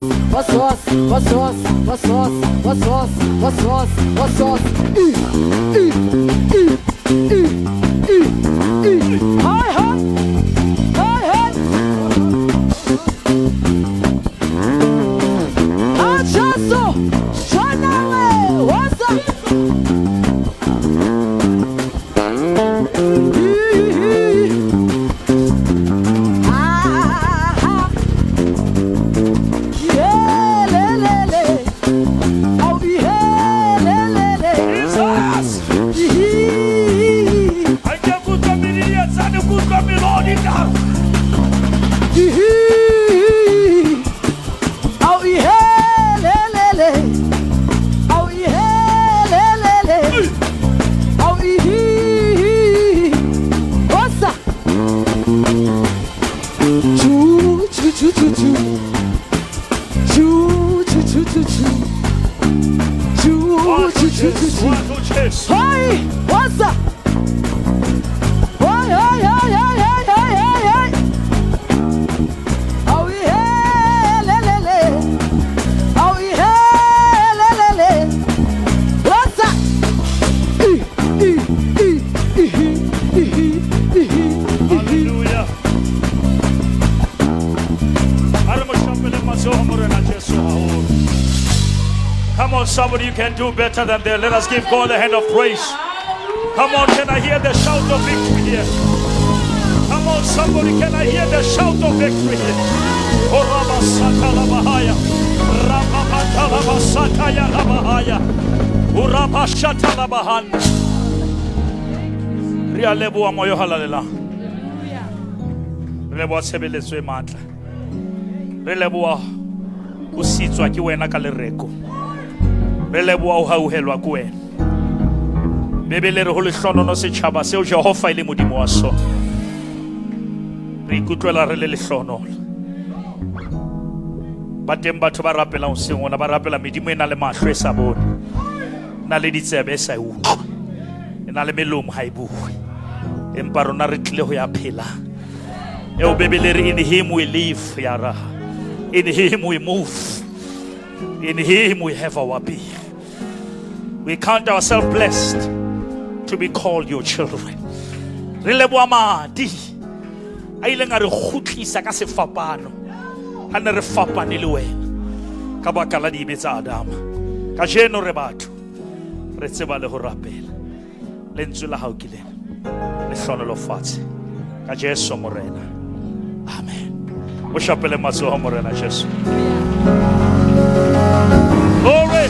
Was, was, was, was, was, was, was, was, was, was, was, I, I, I, I, I, I. Hi, hi, hi, hi. Achaso, Shanawe, what's up? Hey, what's up? Hey, hey, hey, hey, hey, hey, hey, hey. Oh, yeah, le, le, le. Oh, yeah, le, le, le. What's up? E, E, E, E, E, E, E, Hallelujah. Come on, somebody, you can do better than that. Let us give God a hand of praise. Come on, can I hear the shout of victory here? Come on, somebody, can I hear the shout of victory here? Re a leboha moya o halalelang. Re leboha tshebeletso e matla. Re leboha ho sitswa ke wena ka lereko. Re leboha ho hauhelwa ke wena. Bebele re ho lehlonono setjhaba seo Jehova e le Modimo wa sona. Re ikutlwela re le lehlonolo. Ba teng batho ba rapelang hoseng hona, ba rapela medimo e nang le mahlo e sa bone, e na le ditsebe e sa e utlwe, e na le melomo ha e bue. Empa rona re tlile ho ya phela. Eo Bebele re in him we live, yara. In him we move. In him we have our being. We count ourselves blessed to be called your children. Re leboha madi a ileng a re kgutlisa ka sefapano ha ne re fapane le wena ka baka la dibe tsa Adama. Kajeno re batho re tseba le ho rapela. Lentswe la hao ke lena, le hlonolofatse ka Jesu Morena. Amen. O shapele matsoho Morena Jesu. Glory.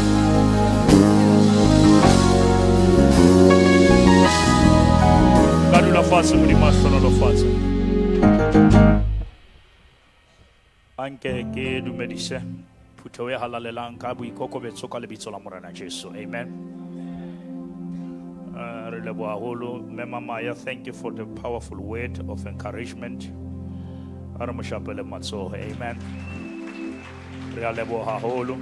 Ka dula fatshe, Modimo a hlonolofatse. Anke ke dumedise phutheho e halalelang ka boikokobetso ka lebitso la Morena Jesu. Amen. Re leboha haholo. Mme Mamaya, thank you for the powerful word of encouragement. A re mo shapele matsoho. Amen. Re a leboha haholo.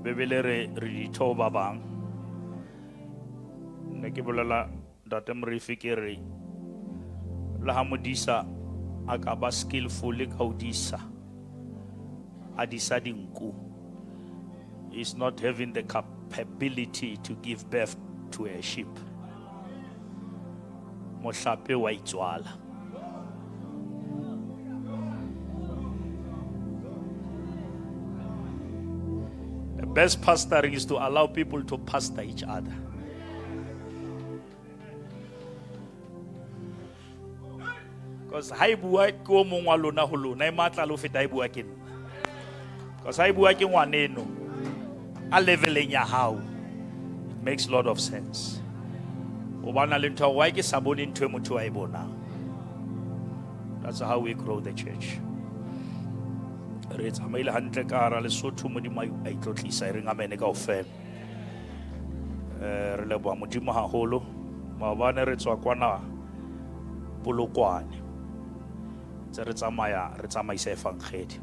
Bebele re re ditho ba bang. Ne ke bolela Ntate Morifi ke re le ha modisa a ka ba skillful ka ho disa, a disa dinku, is not having the capability to give birth to a sheep. Mohlape wa itswala. The best pastoring is to allow people to pastor each other. Because ha e bua ke o mong wa lona ho lona, e matla le ho feta ha e bua ke nna. Because ha e bua ke ngwaneno, a leveleng ya hao, it makes a lot of sense. O bana le ntho ya hore, why ke sa bone ntho e motho a e bonang? That's how we grow the church. Re tsamaile hantle ka hara Lesotho, Modimo a itlotlisa, e reng amen kaofela. Re leboha Modimo haholo. Maobane re tswa kwana Polokwane. Tse re tsamaya, re tsamaisa evangeli.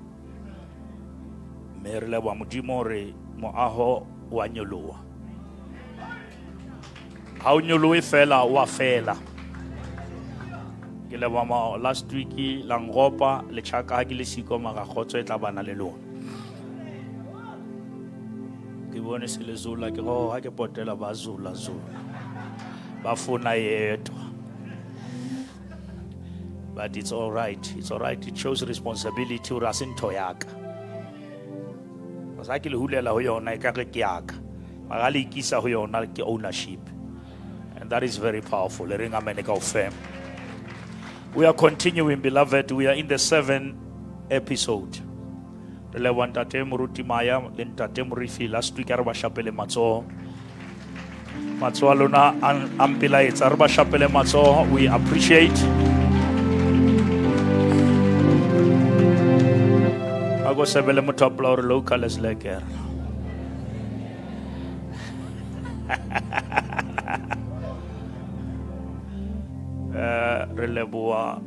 Mme re leboha Modimo hore moaho wa nyoloha. Ha o nyolohe fela, wa fela. Ke leboha last week la nropa le tjhaka ha ke le siko mara kgotso e tla bana le lona. Ke bone se le zula ke go ha ke potela ba zula zula. Ba fona yedwa. But it's all right. It's all right. It shows responsibility hore ha se ntho ya ka. Because ha ke le hulela ho yona ekare ke ya ka. Mara ha le ikisa ho yona ke ownership. And that is very powerful. Le reng amen kaofela. We are continuing, beloved. We are in the seventh episode. Re leboha ntate Moruti Maya le ntate Morifi last week a re ba shapele matsoho. Matsoho a lona a mpelaetsa re ba shapele matsoho. We appreciate. A ko sebele motho a pola hore local is lekker. Re leboha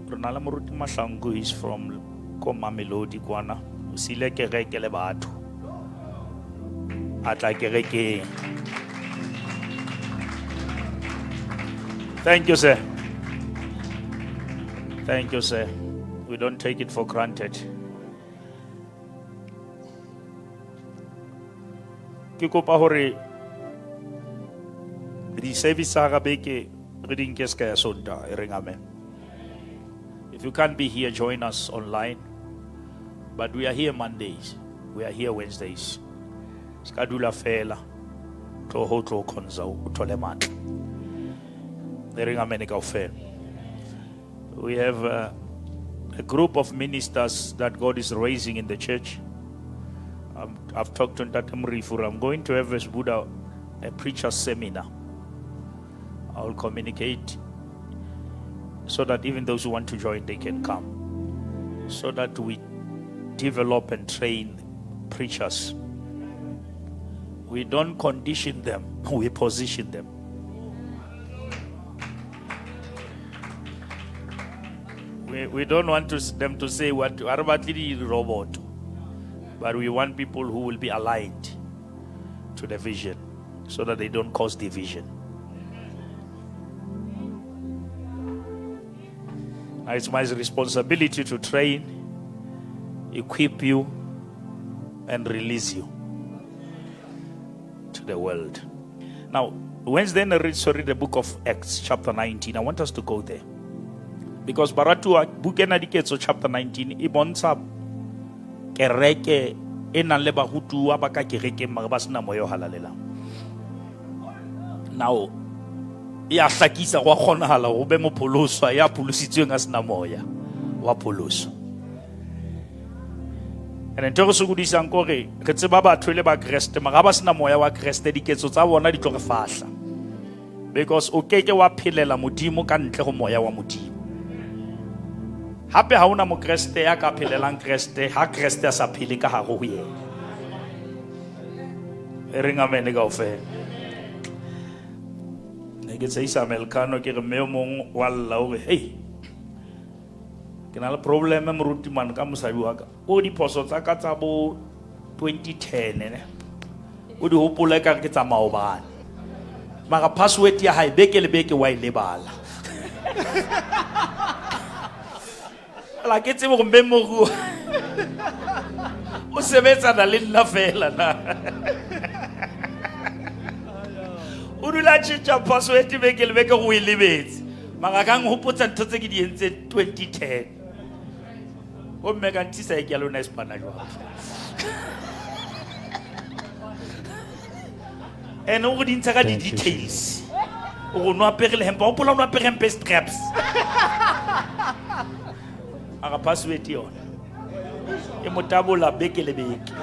re na le moruti Mahlangu, he's from ko Mamelodi kwana. O sile kereke le batho. A tla kerekeng. Thank you, sir. Thank you, sir. We don't take it for granted. Ke kopa hore di-service tsa hara beke re di nke ska ya Sontaha, e reng amen. If you can't be here, join us online. But we are here Mondays. We are here Wednesdays. Ska dula fela. Tlo ho tlo khonza o thole matla. E reng amen kaofela. We have a group of ministers that God is raising in the church. I've talked to Ntate Morifi. I'm going to have a Buddha, a preacher seminar. I will communicate so that even those who want to join, they can come. So that we develop and train preachers. We don't condition them, we position them. We don't want them to say what robot, but we want people who will be aligned to the vision so that they don't cause division. Now it's my responsibility to train, equip you, and release you to the world. Now, Wednesday, I read, sorry, the book of Acts, chapter 19. I want us to go there. Because baratuwa, buka ena Diketso chapter 19, e bontsha kereke e nang le barutuwa ba ka kerekeng mara ba sena moya o halalelang. Now, ya hlakisa go a kgonahala ho be mopholoswa ya pholositsweng a sena moya wa pholoso. And ntho e re sokodisang ke hore re tseba batho e le ba Kreste mara ha ba sena moya wa Kreste diketso tsa bona di tlo re fahla. Because o keke wa phelela Modimo ka ntle ho moya wa Modimo. Hape ha hona mokreste ya ka phelelang Kreste ha Kreste a sa phele ka hare ho yena. E reng amen kaofela. Ne ke tsheisa Melkano ke re mme o mong wa lla o re, hey, ke na le problem moruti man ka mosadi wa ka. O diphoso tsa ka tsa bo 2010 ne. O di hopola ekare ke tsa maobane. Mara password ya hae beke le beke wa e lebala. La ke tsebe hore memory o sebetsana le nna fela na. O dula a tjhentjha password beke le beke go e lebetse. Mara ka nhopotsa ntho tse ke di entse 2010. Ho mme ka ntisa e ke ya lona e sepana jwang. And o go di ntsha ka di Thank you, details. O go no apere le hempe, o hopola o no apere hempe straps. Mara password yona. E mo tabola beke le beke.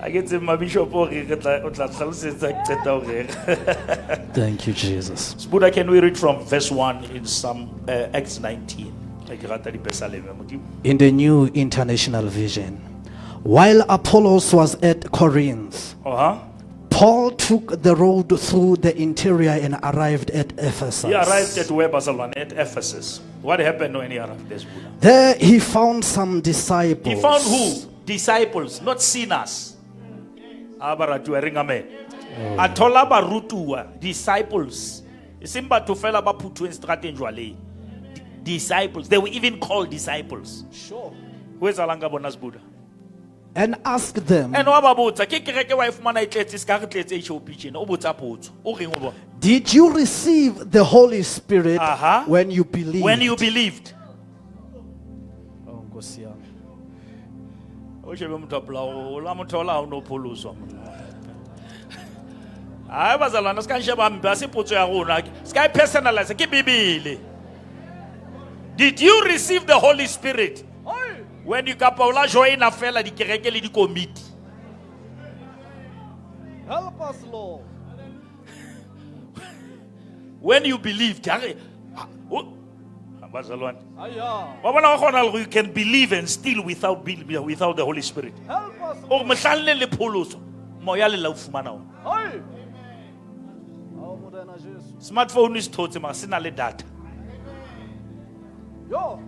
Ha ke tsebe mabishopo hore re tla, o tla hlalosetsa ke qeta ho rera. Thank you, Jesus. Sbuda, can we read from verse 1 in Psalm, Acts 19? Ke rata dipesaleme, Modimo. In the New International Version, while Apollos was at Corinth, Paul took the road through the interior and arrived at Ephesus. He arrived at where, Bazalwane? At Ephesus. What happened when he arrived there, Sbuda? There he found some disciples. He found who? Disciples, not sinners. Abaratu, ring amen. A thola barutuwa, disciples. E seng batho fela ba phuthuweng strateng jwaleng. Disciples. They were even called disciples. Sure. Ho etsahalang ka bona, Sebuda? And asked them, And wa ba botsa, ke kereke wa e fumana e tletse, se ka re tletse HOP tjena. O botsa potso. O reng ho bona? "Did you receive the Holy Spirit when you believed?" When you believed. Oh, Nkosi yami. O shebe motho a pela o la motho ola ha o no pholoswa monna. Hayi bazalwane, se ka nsheba hampe, ha se potso ya rona. Se ka e personalize, ke Bibele. Did you receive the Holy Spirit when you, kapa o la joina fela dikereke le dikomiti? Help us, Lord. When you believed, ha re- ha- o- bazalwane. Aya. Wa bona, wa kgona le gore you can believe and still without the Holy Spirit. Help us. O re mohlang le pholoso, moya le la o fumana ona. Hey. Oh, Morena Jesu. Smartphone se thotse mara se na le data. Yo.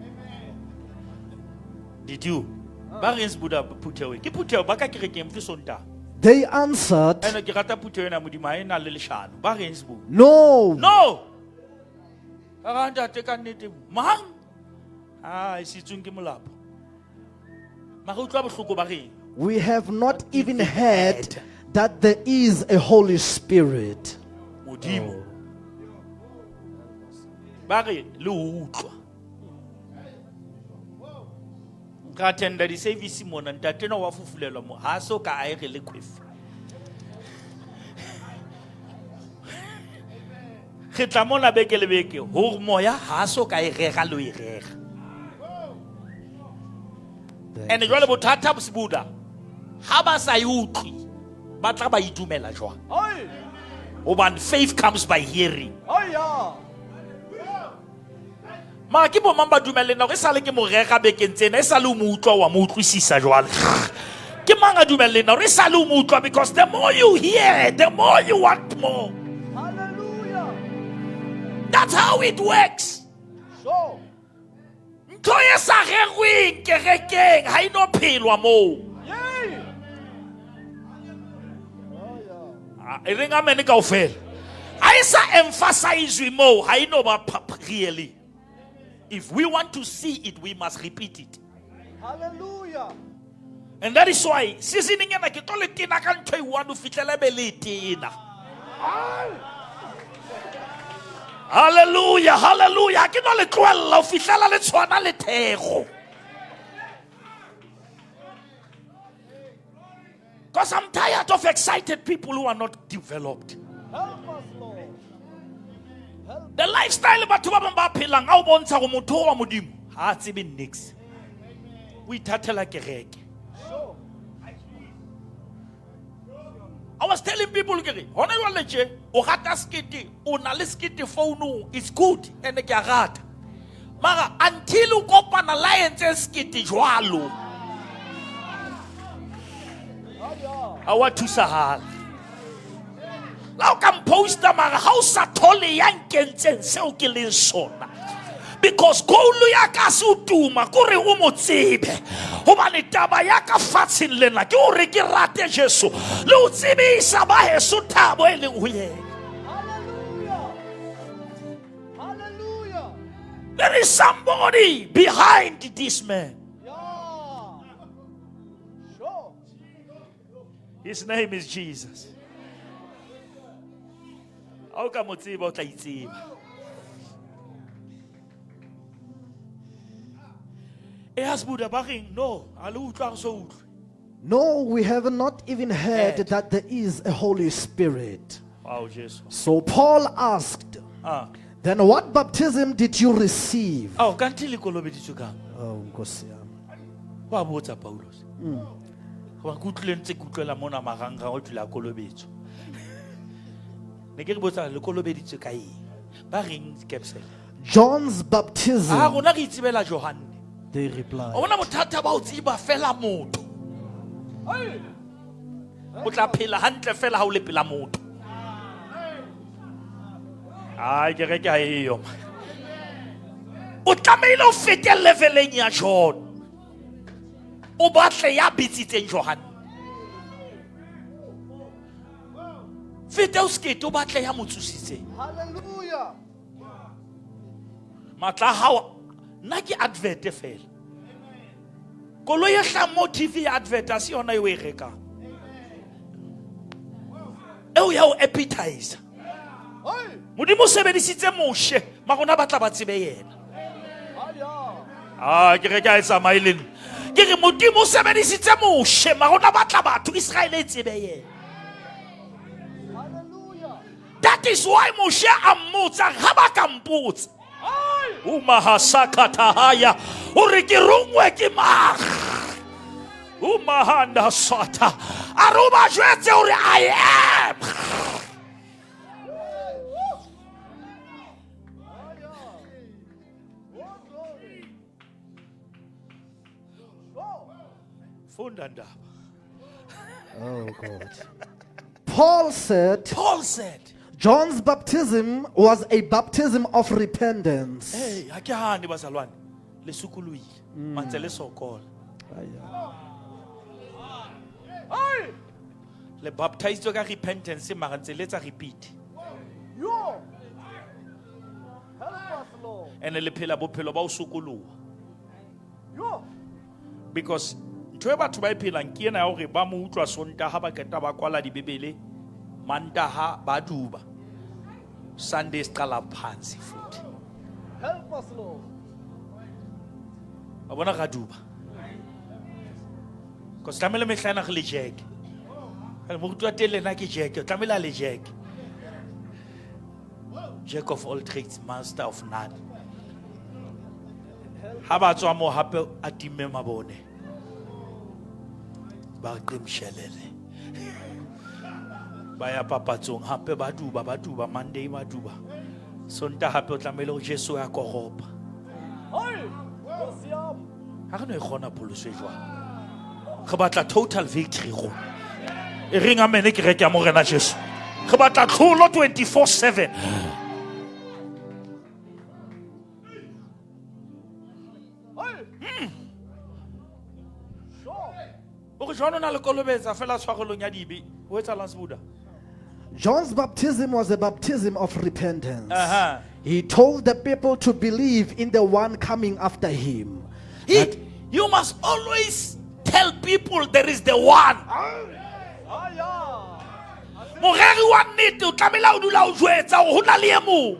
Did you? Ba reng, Sebuda, phutheo e? Ke phutheo ba ka kerekeng ke Sontaha. They answered, Ene ke rata phutheo ena ya Modimo, ha e na le leshano. Ba reng, Sebuda? "No." No. Ka ga ntate ka nnete mang? Ah, e sitsweng ke molapo. Mara utlwa bohloko, ba reng? "We have not even heard that there is a Holy Spirit." Modimo. Ba re le ho utlwa. Ka attenda di-service mona, ntate no wa fufulelwa mo, ha so ka a e re le kwefe. Re tla mona beke le beke hore moya ha so ka e rera le ho e rera. Thank And you. jwale bothata bo Sebuda, ha ba sa e utlwe, ba tla ba itumela jwang? Hey. Hobane faith comes by hearing. Aya. Mara ke bo mang ba dumelleng hore e sale ke mo rera bekeng tsena, e sale o mo utlwa, wa mo utlwisisa jwale? Ke mang a dumelleng hore e sale o mo utlwa? Because the more you hear, the more you want more. Hallelujah. That's how it works. Sure. Ntho e sa rerweng kerekeng ha e no phelwa moo. Yay. Oh, yeah. Ah, e reng amen kaofela. Ha e sa emphasize moo, ha e no ba really. If we want to see it, we must repeat it. Hallelujah. And that is why seasoning ena ke tlo le tena ka ntho e one ho fihlela be le e tena. Hallelujah, hallelujah. Ke no le tlohella ho fihlela le tshwana le theko. Because I'm tired of excited people who are not developed. Help us, Lord. Help. The lifestyle batho ba bang ba phelang a o bontsha gore motho wa Modimo ha a tsebe nix. O ithathela kereke. Sure. I was telling people ke re hona jwale tje o rata skete, o na le skete founung, it's good and ke a rata, mara until o kopana la entse skete jwalo, Aya. ha wa thusahala la o ka mposta, mara ha o sa thole ya nkentseng seo ke leng sona, because goal ya ka se o tuma kore o mo tsebe, hobane taba ya ka fatsheng lena ke hore ke rate Jesu le ho tsebisa ba heso thabo e leng ho yena. Hallelujah. Hallelujah. There is somebody behind this man. Yeah. Sure. His name is Jesus. Ha o ka mo tseba, o tla itseba. E Hasbuda, ba reng? No, ha le utlwa, re so utlwe. "No, we have not even heard Heard. That there is a Holy Spirit." Wow, Jesu. So Paul asked, "Then what baptism did you receive?" Ao, kanthe le kolobeditswe kang? Oh, Nkosi yami. Wa botsa Paulos. Hoba ke utlwile ntse ke utlwela mona marangrang o tlile a kolobetswa. Ne ke re botsa le kolobeditswe ka eng? Ba reng, Capsule? "John's baptism," Ah, rona re itsebela Johanne. they replied. O bona bothata ba ho tseba fela motho. Hey. O tla phela hantle fela ha o le pela motho. Ai, kereke ha eyo. O tlamehile o fete leveleng ya John. O batle ya bitsitseng Johanne. Fete o sekete o batle ya mo tsositseng. Hallelujah. Matla a hao nna ke advert fela. Koloi e hlahang mo TV ya advert a se yona eo e rekang. Eo ya o appetizer. Hey. Modimo o sebedisitse Moshe, mara o na batla ba tsebe yena. Aya. Ah, ke re ke a e tsamaye le nna. Ke re Modimo o sebedisitse Moshe, mara o na batla batho Israele e tsebe yena. Hallelujah. That is why Moshe a mmotsa ha ba ka mpotsa. Hey. Umahasakathahaya o re ke rongwe ke mang? Umahanda sata. A re o ba jwetse hore I am. Oh, glory. Oh. Funda ndaba. Oh God. Paul said, Paul said, John's baptism was a baptism of repentance. "Hey, ha ke hane bazalwane, le sokolohile, mantse le sokola. Hey. Le baptized ka repentance mara ntse le etsa repeat. Yo. Help us, Lord. Ene le phela bophelo ba ho sokoloha. Yo. Because ntho e batho ba e phelang ke ena ya hore ba mo utlwa Sontaha ba qeta ba kwala dibebele, Mantaha ba duba. Sunday siqala phansi futhi. Help us, Lord. Wa bona ra duba. Because tlamehile mehla ena re le jeke. Jwale moruti wa teng le nna ke jeke, tlamehile a le jeke. Jack of all trades, master of none. Ha ba tswa moo hape a timme mabone. Ba qemshelele. Ba ya papatsong hape ba duba, ba duba, Monday ba duba. Sontaha hape o tlamehile ho Jesu ya koropa. Hey. Nkosi yami. Ha re no e kgona pholoso e jwalo. Re batla total victory rona. E reng amen kereke ya Morena Jesu. Re batla tlholo 24/7. Hey. Sure. O re John o na le kolobetsa fela tshwarelong ya dibe. Ho etsahalang Sebuda? John's baptism was a baptism of repentance. Uh-huh. He told the people to believe in the one coming after him. You must always tell people there is the one. Aya. Moreri wa nnete o tlamehile o dula o jwetsa hore ho na le e mong.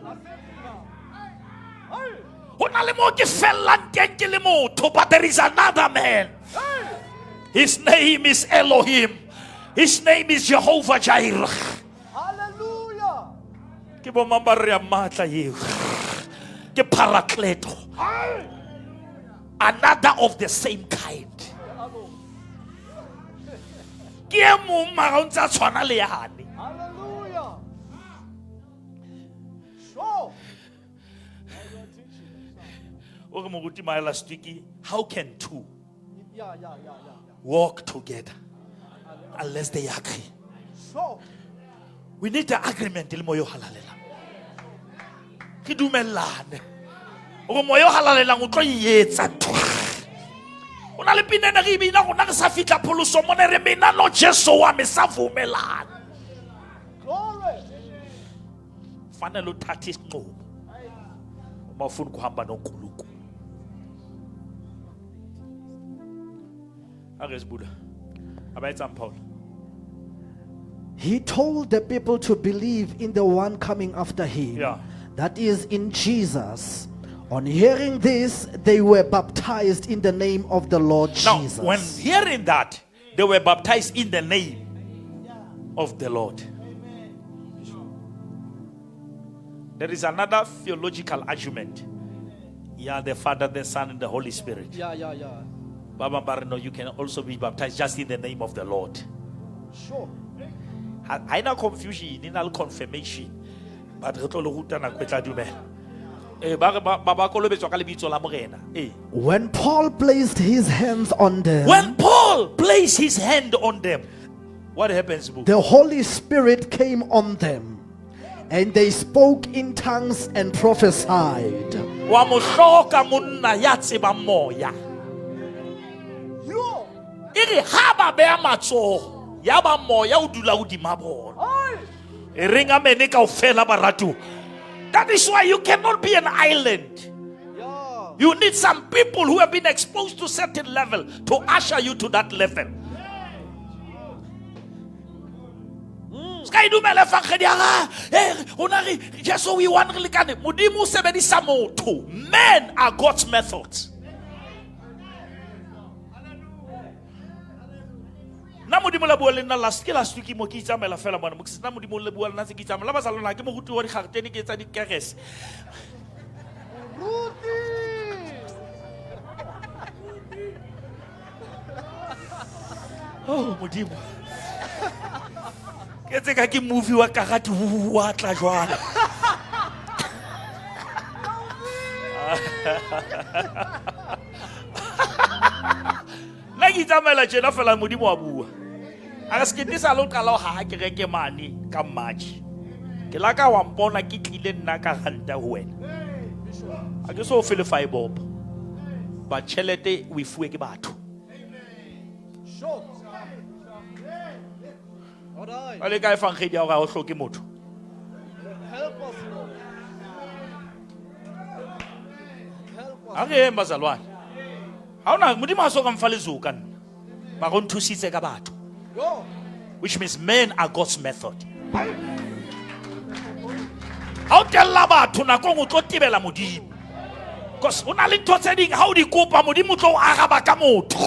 Hey. Ho na le moo ke fellang teng ke le motho, but there is another man. Hey. His name is Elohim. His name is Jehovah Jireh. Hallelujah. Ke bo mang ba re ya matla eo? Ke Paracleto. Hey. Another of the same kind. Ke e mong mara o ntse a tshwana le yane. Hallelujah. Sure. O re moruti Maela Stiki, how can two Yeah. walk together unless they agree? Sure. We need the agreement le moya o halalelang. Re dumellane. Hore moya o halalelang o tlo e etsa ntho. O na le pina ena re e bina rona re sa fihla pholoso mone re mina no Jesu wa me sa vumelana. Glory. Fanele uthathe isinqumo. Uma ufuna ukuhamba noNkulunkulu. Ake sibuda. Abayetsang Paul. He told the people to believe in the one coming after him. Yeah. That is in Jesus. On hearing this, they were baptized in the name of the Lord Now, Jesus. when hearing that, they were baptized in the name of the Lord. There is another theological argument. Yeah, the Father, the Son, and the Holy Spirit. Yeah. Baba Barno, you can also be baptized just in the name of the Lord. Sure. Ha ena confusion, e na le confirmation. But re tlo le ruta nako e tla dumela. Eh, ba re ba kolobetswa ka lebitso la Morena. Eh. When Paul placed his hands on them, When Paul placed his hand on them, what happens, Boo? the Holy Spirit came on them, and they spoke in tongues and prophesied. Wa mo hloka monna ya tsebang moya. Yo. E re ha ba beha matsoho, ya ba moya o dula hodima bona. Hey. E reng amene kaofela baratuwa. That is why you cannot be an island. You need some people who have been exposed to certain level to usher you to that level. Se ka e dumela efangedi ya ga eh, rona re Jesu o one re lekane. Modimo o sebedisa motho. Men are God's methods. Nna Modimo la bua le nna last ke last week mo ke itsamaela fela mona mo ke nna Modimo le bua le nna se ke itsamaela ba sa lona ke moruti wa digaretene ke etsa dikerese. Oh Modimo, ke tse ka ke movie wa karate wa tla jwale. Nna ke itsamaela tjena fela Modimo wa bua. A re sekete sa lo qala ho haha kereke mane ka March. Ke la ka wa mpona ke tlile nna ka ranta ho wena. A ke so fe le five bob. Ba tjhelete o e fuwe ke batho. A le ka efangedi ya hore ha o hloke motho. Ha re yeng bazalwane. Ha hona Modimo ha so ka mfa lezoka nna. Mara o nthusitse ka batho. Which means men are God's method. Ha o tella batho nako o tlo tebela Modimo. Because o na le ntho tse ding ha o di kopa Modimo o tlo o araba ka motho.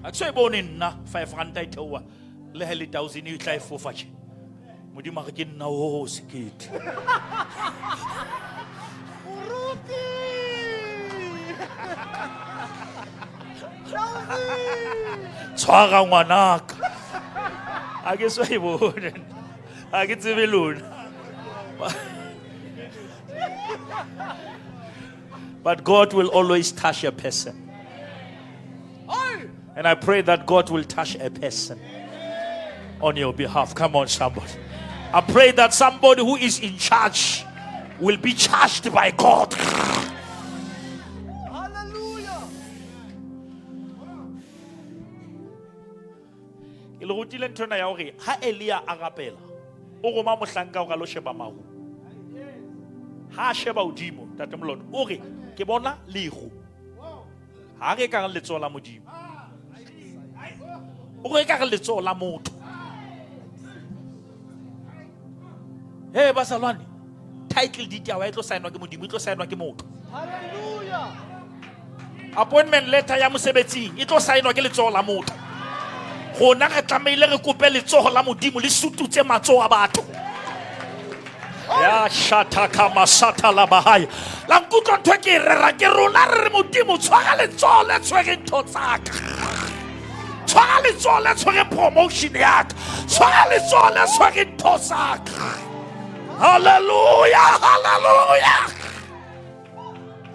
Ha ke so e bone nna 5 ranta e theoha le ha le 1000 e tla e fofa tje. Modimo a re ke nna o sekete. Tshwara ngwanaka. Ha ke so e bone. Ha ke tsebe lona. But God will always touch a person. And I pray that God will touch a person on your behalf. Come on, somebody. I pray that somebody who is in charge will be charged by God. Hallelujah. Ke le rutile ntho ena ya hore ha Elia a rapela, o roma mohlanka hore a lo sheba maru. Ha a sheba hodimo, Ntate Moloto, o re, ke bona leru. Ha re ka re letsoho la Modimo. O re ka re letsoho la motho. Hey, bazalwane, title deed ya hao e tlo saenwa ke Modimo, e tlo saenwa ke motho. Hallelujah. Appointment letter ya mosebetsing e tlo saenwa ke letsoho la motho. Rona re tlamehile re kope letsoho la Modimo le sututse matsoho a batho. Ya shatha ka masatha la bahaya. La nkutlwa ntho e ke e rerang ke rona re re Modimo tshwara letsoho le tshwereng ntho tsa ka. Tshwara letsoho le tshwereng promotion ya ka. Tshwara letsoho le tshwereng ntho tsa ka. Hallelujah, hallelujah.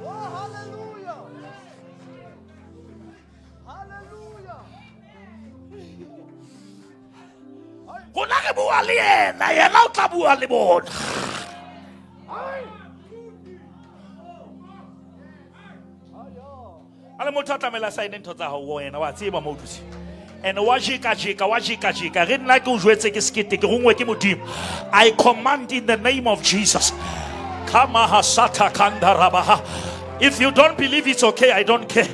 Oh, hallelujah. Hallelujah. Rona re bua le yena, yena o tla bua le bona. A le motho a tlamehile a saene ntho tsa hao wena, wa tseba mo o dutse. And wa jeka jeka, wa jeka jeka. Re nna ke o jwetse ke sekete, ke rongwe ke Modimo. I command in the name of Jesus. Kamaha sata kanda rabaha. If you don't believe, it's okay, I don't care.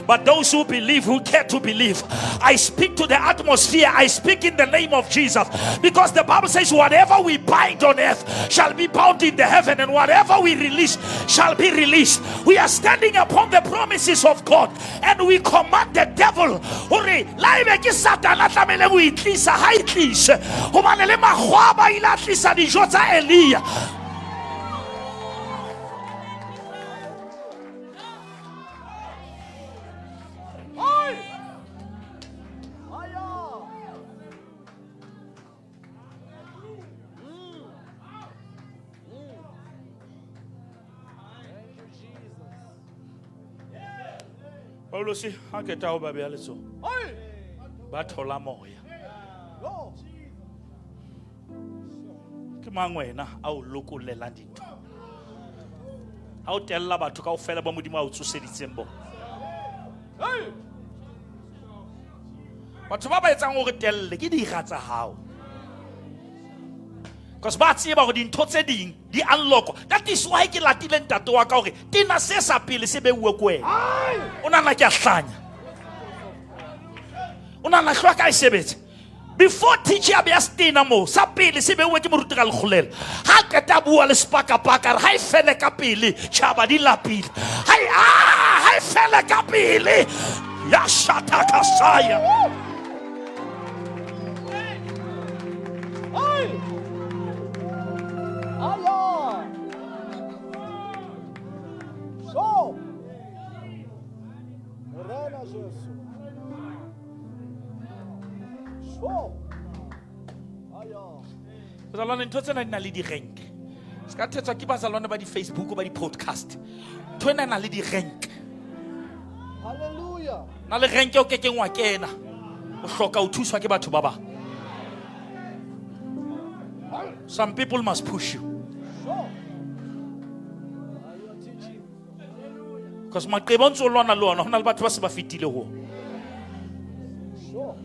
But those who believe, who care to believe, I speak to the atmosphere. I speak in the name of Jesus. Because the Bible says whatever we bind on earth shall be bound in the heaven, and whatever we release shall be released. We are standing upon the promises of God, and we command the devil hore la ebe ke Satana a tlamehileng ho itlisa, ha e tlise. Hobane le makgowa ba ile a tlisa dijo tsa Elia. Paulus ha qeta ho ba beha letsoho, ba thola moya. Ke mang wena a o lokollelang dintho? Ha o tella batho kaofela ba Modimo a o tsoseditseng bona. Batho ba ba etsang hore telle ke dira tsa hao. Because ba tseba hore dintho tse ding di unlock. That is why ke latile ntate wa ka hore tena se sa pele se beuwe ko wena. O nahana ke a hlanya. O nahana hlwa ka e sebetsa. Before teacher a beya setena moo, sa pele se beuwe ke moruti ka lekgolela. Ha qeta a bua le sepakapaka a re ha e fele ka pele, tjhaba di lapile. Ha e ha e fele ka pele. Ya shata kasaya. So. Morena Jesu. So. Aya. Bazalwane, ntho tsena di na le di-rank. Se ka thetswa ke bazalwane ba di-Facebook ba di-podcast. Ntho ena e na le di-rank. Hallelujah. Na le rank o kekeng wa kena. O hloka ho thuswa ke batho ba bang. Some people must push you. Sure. Are you teaching? Because maqeba o ntso o lwana le ona, ho na le batho ba se ba fetile ho. Sure.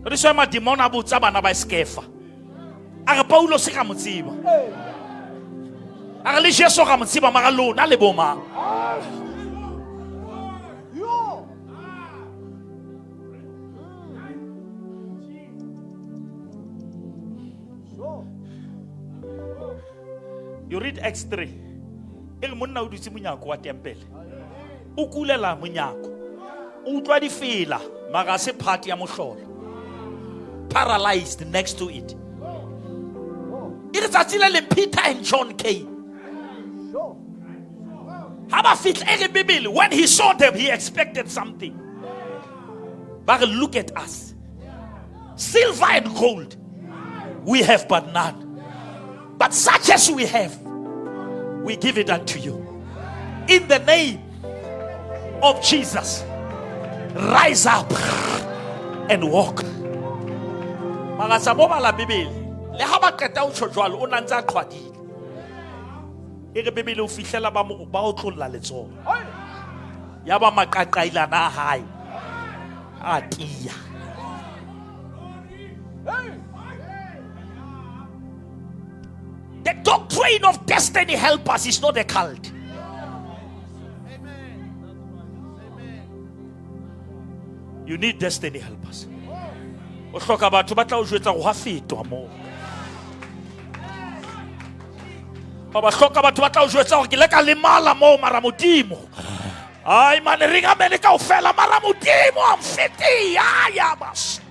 Re swa madimona a botsa bana ba skefa. A re Paulo se ga mo tseba. A re le Jesu ga mo tseba mara lona le bo mang. Yo. Sure. You read Acts 3. E re monna o dutse monyako wa tempele. O kulela monyako. O utlwa difela mara se part ya mohlolo. Paralyzed next to it. E re tsatsi le leng Peter and John came. Sure. Ha ba fihla e re Bibele, when he saw them he expected something. Ba re look at us. Silver and gold we have but none. But such as we have, we give it unto you. In the name of Jesus, rise up and walk. Mara mo bala Bibele, le ha ba qeta ho tjho jwalo, o na ntse a qhwadile. E re Bibele o fihlela ba mo ba otlolla letsoho. Ya ba maqaqailana a hae a tiya. The doctrine of destiny helpers is not a cult. You need destiny helpers. O hloka batho ba tla o jwetsa go ha fetwa moo. Ba ba hloka batho ba tla o jwetsa gore ke le ka lemala moo mara Modimo. Ai mane re ngamele kaofela mara Modimo a mfete ya ya bas.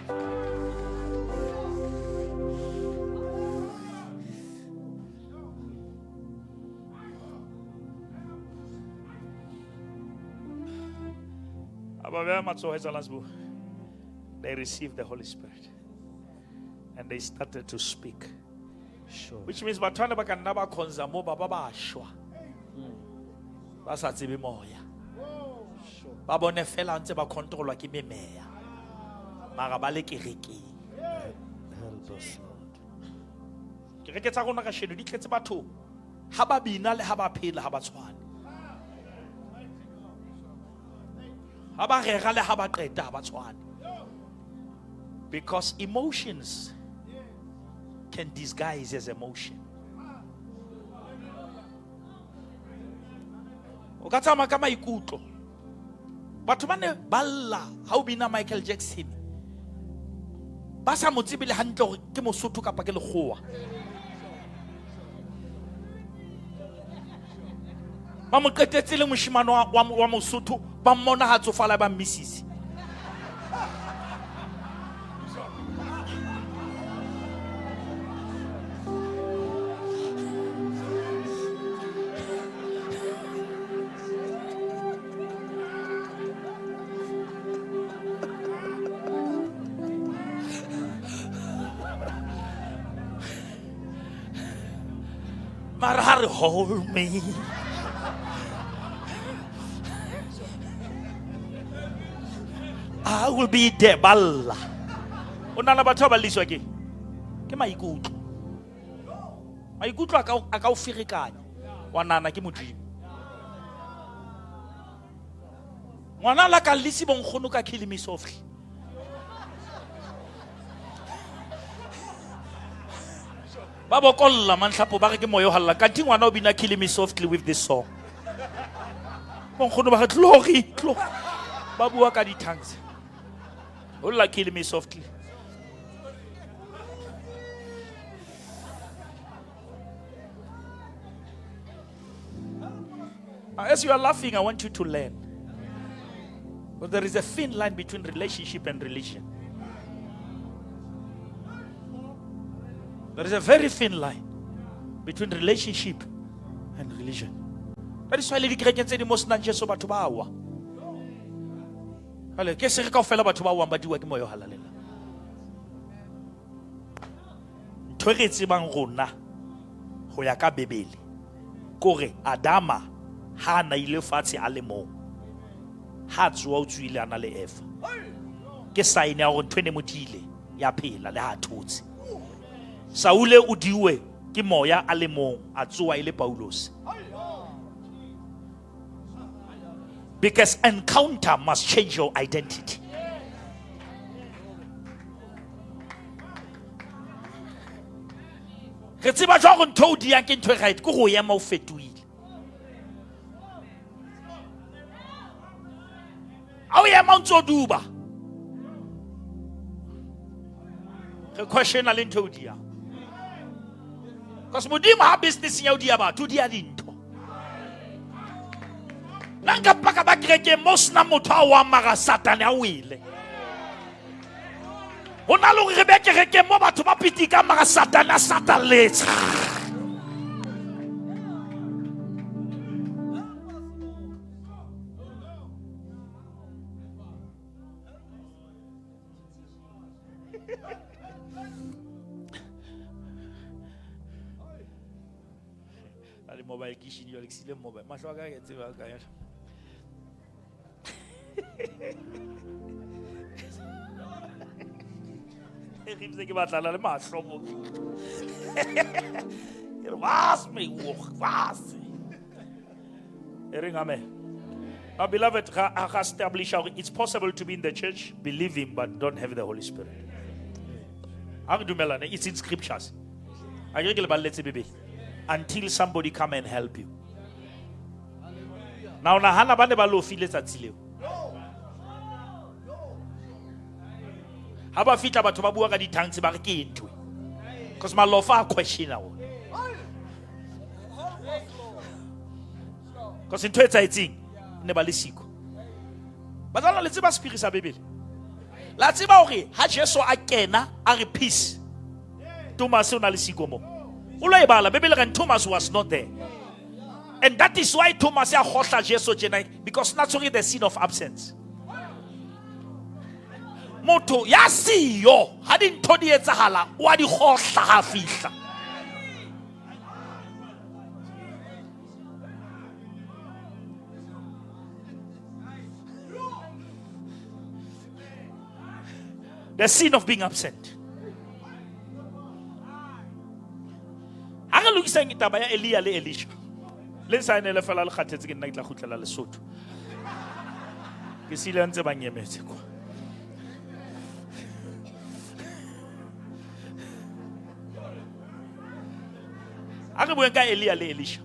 Aba beha matsoho etsahalang Sbu? They received the Holy Spirit and they started to speak. Sure. Which means batho bana ba ka nna ba khonza mo ba ba ba shwa. Ba sa tsebe moya. Sure. Ba bone fela ntse ba controlwa ke memeya. Mara ba le kerekeng. Help us, Lord. Kereke tsa rona kasheno di tletse batho ha ba bina le ha ba phela ha ba tshwane. Ha ba rera le ha ba qeta ha ba tshwane. Because emotions can disguise as emotion. O ka tsamaya ka maikutlo. Batho ba ne ba lla ha o bina Michael Jackson. Ba sa mo tsebe le hantle hore ke Mosotho kapa ke lekgowa. Ba mo qetetse le moshemane wa Mosotho, ba mmona ha tsofala ba mmisisi. Mara ha re hold me. I will be there balla. O nana batho ba liswa ke ke maikutlo. Maikutlo a ka o ferekanya. Wa nana ke Modimo. Ngwana la ka lisi bonkgono ka kill me softly. Ba bokolla mantlhapo ba re ke moya o halala. Kanti ngwana o bina Killing Me Softly with this song. Bonkgono ba re glory, glory. Ba bua ka di-tongues. O lla Killing Me Softly. As you are laughing, I want you to learn. But there is a thin line between relationship and religion. There is a very thin line between relationship and religion. That is why le dikerekeng tse di mo senang Jesu batho ba wa. Jwale ke se re kaofela batho ba wang ba diwa ke moya o halalelang. Ntho e re e tsebang rona ho ya ka Bebele kore Adama ha a na ile fatshe a le mong, ha tsoha o tsohile a na le Eva. Ke sign ya hore ntho e ne mo diile ya phela le ha a thotse. Saule o diwe ke moya a le mong, a tsoha e le Paulus. Because encounter must change your identity. Re tseba jwang hore ntho o diyang ke ntho e right? Ke go ema o fetohile. Ha o ema o ntso o duba. Re questiona le ntho o diyang. Because Modimo ha business ya o diya batho, o diya dintho. Nna nka paka ba kerekeng mo sena motho a wang mara Satane a wele. Ho na le hore re be kerekeng mo batho ba pitika mara Satane a satalletse. A le mobile ke shini jwale ke sile mobile. Mahlo a ka ke tseba ka yona. E re itse ke batlana le mahlo mo. Ke re was me was. E reng amen. Now, beloved, ga establish hore it's possible to be in the church, believing, but don't have the Holy Spirit. Ha re dumellane, it's in scriptures. A ke le balletse Bibele. Until somebody come and help you. Now, nahana ba ne ba lofile tsatsi leo. Ha ba fihla batho ba bua ka di-tongues ba re ke eng ntho e? Because malofa a questiona ona. Because ntho e etsahetseng ne ba le siko. Batswana le tseba sephiri sa Bibele. La tseba hore ha Jesu a kena a re peace. Thomas o na le siko mo. O lo e bala Bibele re Thomas was not there. And that is why Thomas a kgohla Jesu tjena, because not only the sin of absence. Motho ya siyo ha dintho di etsahala o a di kgohla ha fihla. The sin of being absent. Ha re lokisang taba ya Elia le Elisha. Le saenele fela le kgathetse ke nna ke tla kgutlela Lesotho. Ke sile ntse ba nyemetse kwa. Ha re bueng ka Elia le Elisha.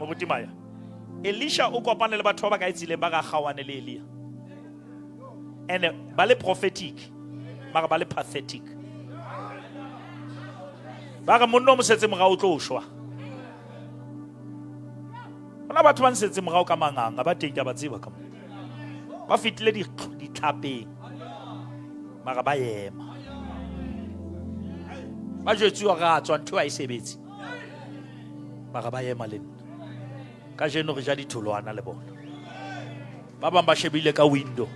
Moruti Maya. Elisha o kopane le batho ba ba ka etsileng ba ka kgaohane le Elia. And ba le prophetic, mara ba le pathetic. Ba re monna o mo setse morao o tlo shwa. Hona batho ba nsetse morao ka manganga ba teng ke a ba tseba ka mo. Ba fetile ditlhapeng mara ba ema. Ba jwetsuwa re a tswa ntho ha e sebetse. Mara ba ema le nna. Kajeno re ja ditholwana le bona. Ba bang ba shebile ka window.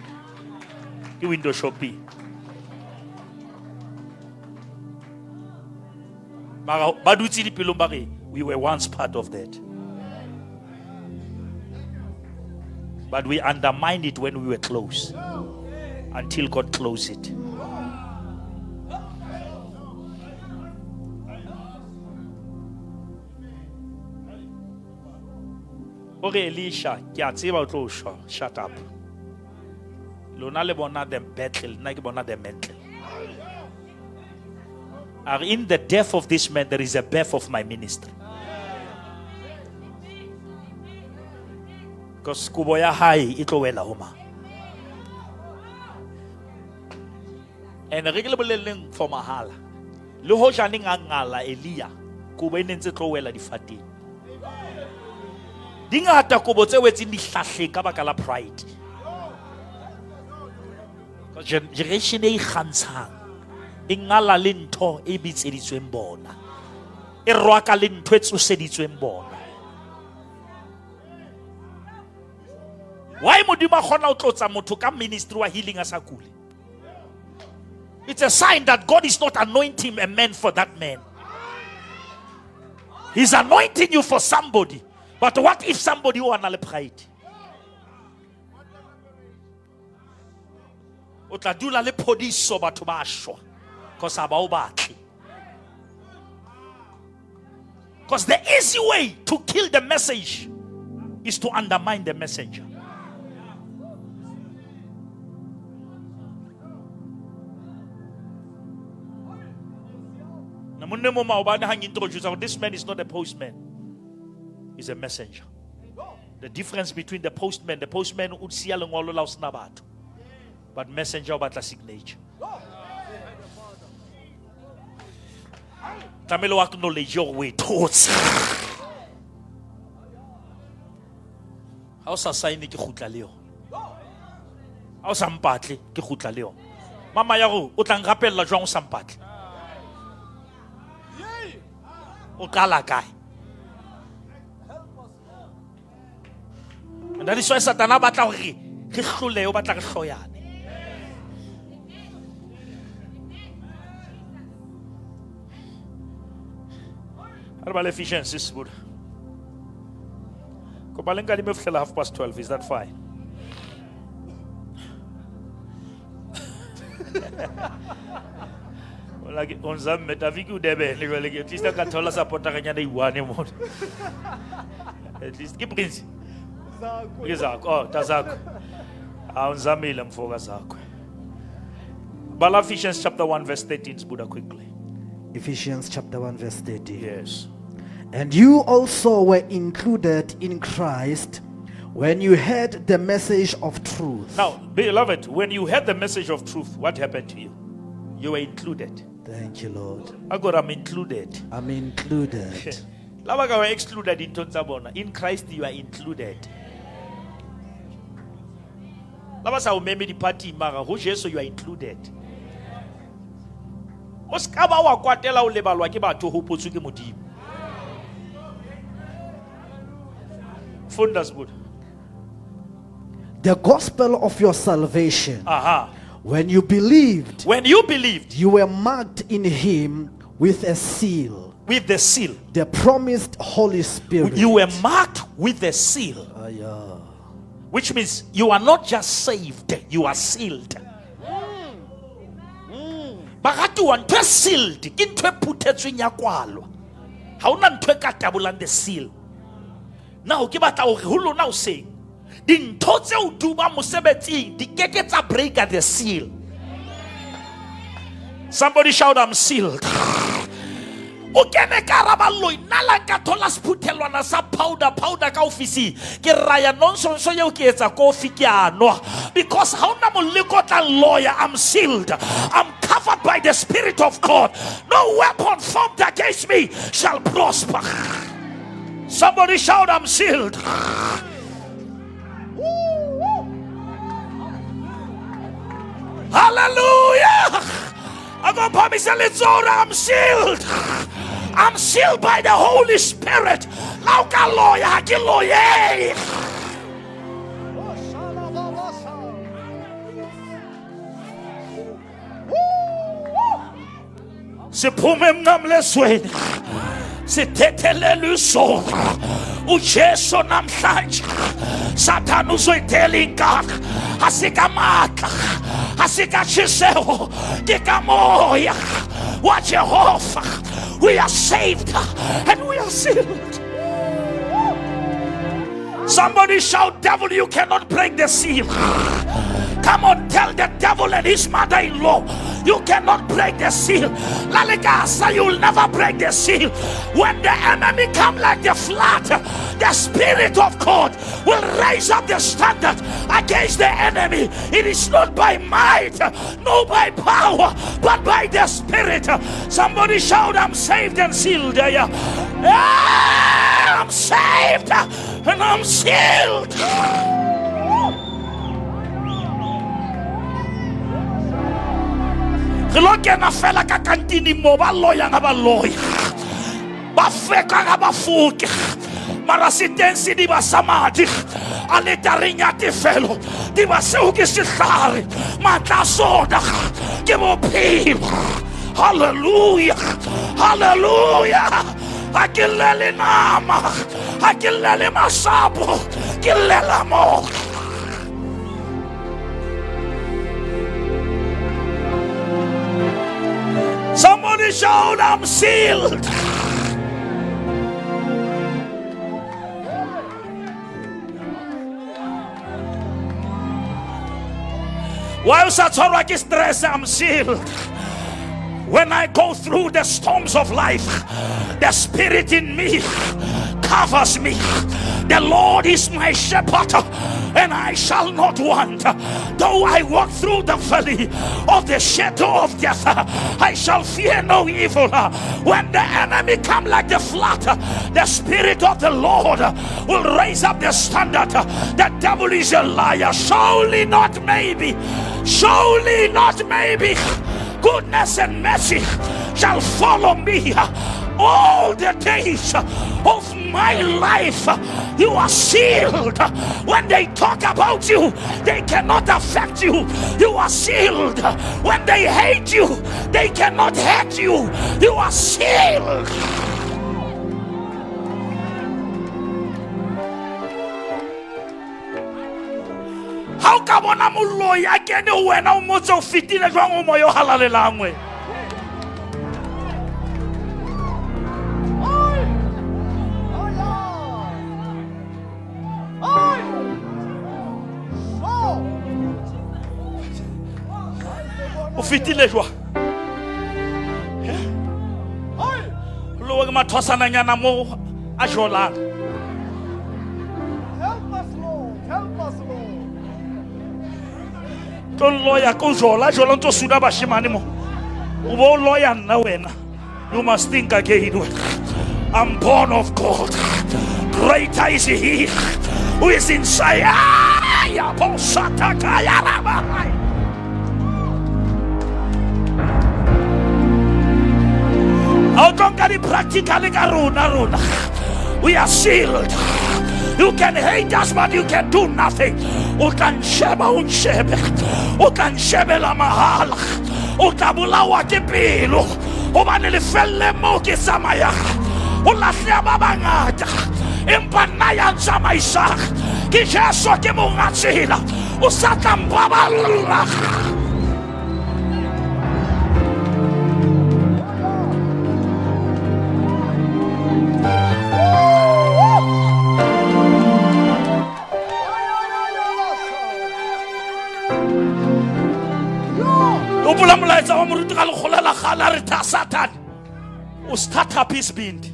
Ke window shopping. Mara ba dutse dipelong ba re we were once part of that. But we undermined it when we were close. Until God closed it. O re Elisha, ke a tseba o tlo shwa. Shut up. Lona le bona the battle, nna ke bona the mantle. A re, in the death of this man there is a birth of my ministry. Because kobo ya hae e tlo wela ho mang. And re ke le bolelleng for mahala. Le hoja neng a ngala Elia, kobo e ne ntse tlo wela difateng. Di ngata kobo tse wetseng dihlahleng ka baka la pride. Generation e ikgantshang e ngala le ntho e bitseditsweng bona, e rwaka le ntho e tsoseditsweng bona. Why Modimo a kgona ho tlotsa motho ka ministry wa healing a sa kule? It's a sign that God is not anointing a man for that man. He's anointing you for somebody. But what if somebody o na le pride? O tla dula le phodiso batho ba shwa because ha ba o batle. Because the easy way to kill the message is to undermine the messenger. Na monne mo maobane ha ngintroduce hore this man is not a postman. He's a messenger. The difference between the postman o siya lengolo la o sena batho. But messenger o batla signature. Tlamehile o acknowledge hore o e thotse. Ha o sa sign ke kgutla le yona. Ha o sa mpatle ke kgutla le yona. Mama ya go o tla nrapella jwang o sa mpatle? O qala kae? And that is why Satana o batla hore re hlolehe, o batla re hloyane. Ha re bale Ephesians Sibuda. Kopa le nkadime ho fihlela 12:30, is that fine? Like o nzamme Tafiki o Durban jwale ke at least a ka thola supporteranyana e one mona. At least ke Prince. Ke Zakwe. Oh, ta Zakwe. Ah, unzamile mfoka Zakwe. Bala Ephesians chapter 1 verse 13 Sibuda quickly. Ephesians chapter 1 verse 13. Yes. And you also were included in Christ when you heard the message of truth. Now, beloved, when you heard the message of truth, what happened to you? You were included. Thank you, Lord. I got I'm included. I'm included. Laba ka ba excluded dinthong tsa bona. In Christ you are included. Laba sa o meme di-party mara ho Jesu you are included. O ska ba wa kwatela o lebalwa ke batho ho hopotswe ke Modimo. Funda Sibuda. The gospel of your salvation. Aha. When you believed, When you believed, you were marked in him with a seal, with the seal, the promised Holy Spirit. you were marked with the seal. Yeah. Which means you are not just saved, you are sealed. Baratuwa ntho e sealed ke ntho e phuthetsweng ya kwalwa. Ha hona ntho e ka tabolang the seal. Now ke batla hore ho lona hoseng dintho tse o dubang mosebetsing di keke tsa breaka the seal. Somebody shout, I'm sealed. O kene ka hara baloi, nna la nka thola sephuthelwana sa powder, powder ka ofising. Ke raya nonsense eo ke etsa kofi ke a nwa. Because ha hona moleko o tla lawyer, I'm sealed. I'm covered by the Spirit of God. No weapon formed against me shall prosper. Somebody shout, I'm sealed. Hallelujah. I'm going to promise you, I'm sealed. I'm sealed by the Holy Spirit. La o ka loya, ha ke loye. Siphume emnqamlezweni, sithethelele isono. uJesu namhlanje, Sathane uzoyithela inkakha. Asikamatla, asikatshiseho, ke ka moya wa Jehova. We are saved and we are sealed. Somebody shout, devil, you cannot break the seal. Come on, tell the devil and his mother-in-law, You cannot break the seal. Lalikasa, you will never break the seal. When the enemy come like the flood, the Spirit of God will raise up the standard against the enemy. It is not by might, nor by power, but by the Spirit. Somebody shout, I'm saved and sealed. Yeah. I'm saved and I'm sealed. Re lo kena fela ka kantining mo ba loyang ga ba loya, ba feka ga ba foke, mara se teng sediba sa madi a letareng ya tefelo. Diba seo ke sehlare, maatla a sona ke bophelo. Halleluja, halleluja. Ga ke llele nama, ga ke llele masapo, ke llela mo. Somebody shout, I'm sealed. Why o sa tshwarwa ke stress? I'm sealed. When I go through the storms of life, the Spirit in me covers me. The Lord is my shepherd, and I shall not want. Though I walk through the valley of the shadow of death, I shall fear no evil. When the enemy come like the flood, the Spirit of the Lord will raise up the standard. The devil is a liar. Surely not maybe. Surely not maybe. Goodness and mercy shall follow me all the days of my life. You are sealed. When they talk about you, they cannot affect you. You are sealed. When they hate you, they cannot hurt you. You are sealed. Ha o ka bona moloi a kene ho wena, o motse o fetile jwang o moya o halalelang we? O fetile jwang? Lo ke mathwasananyana mo a jolang. Help us, Lord. Help us, Lord. Tlo loya ko jola, jola ntso suna bashimane mo. O bo loya nna wena. You must think again. I'm born of God. Greater is he who is inside. Ya bo sataka ya raba. Ha o tlo nka di-practical ka rona, rona. We are sealed. You can hate us, but you can do nothing. O tla nsheba, o nshebe. O tla nshebela mahala. O tla bolawa ke pelo. Hobane lefelle moo ke tsamayang, o lahleha ba bangata, empa nna ya ntsamaisang ke Jesu, ke monga tsela. O sa tla mpaballa. O bula molaetsa wa moruti ka lekgola la kgale, a re tha Satan, o sithathaphi isibindi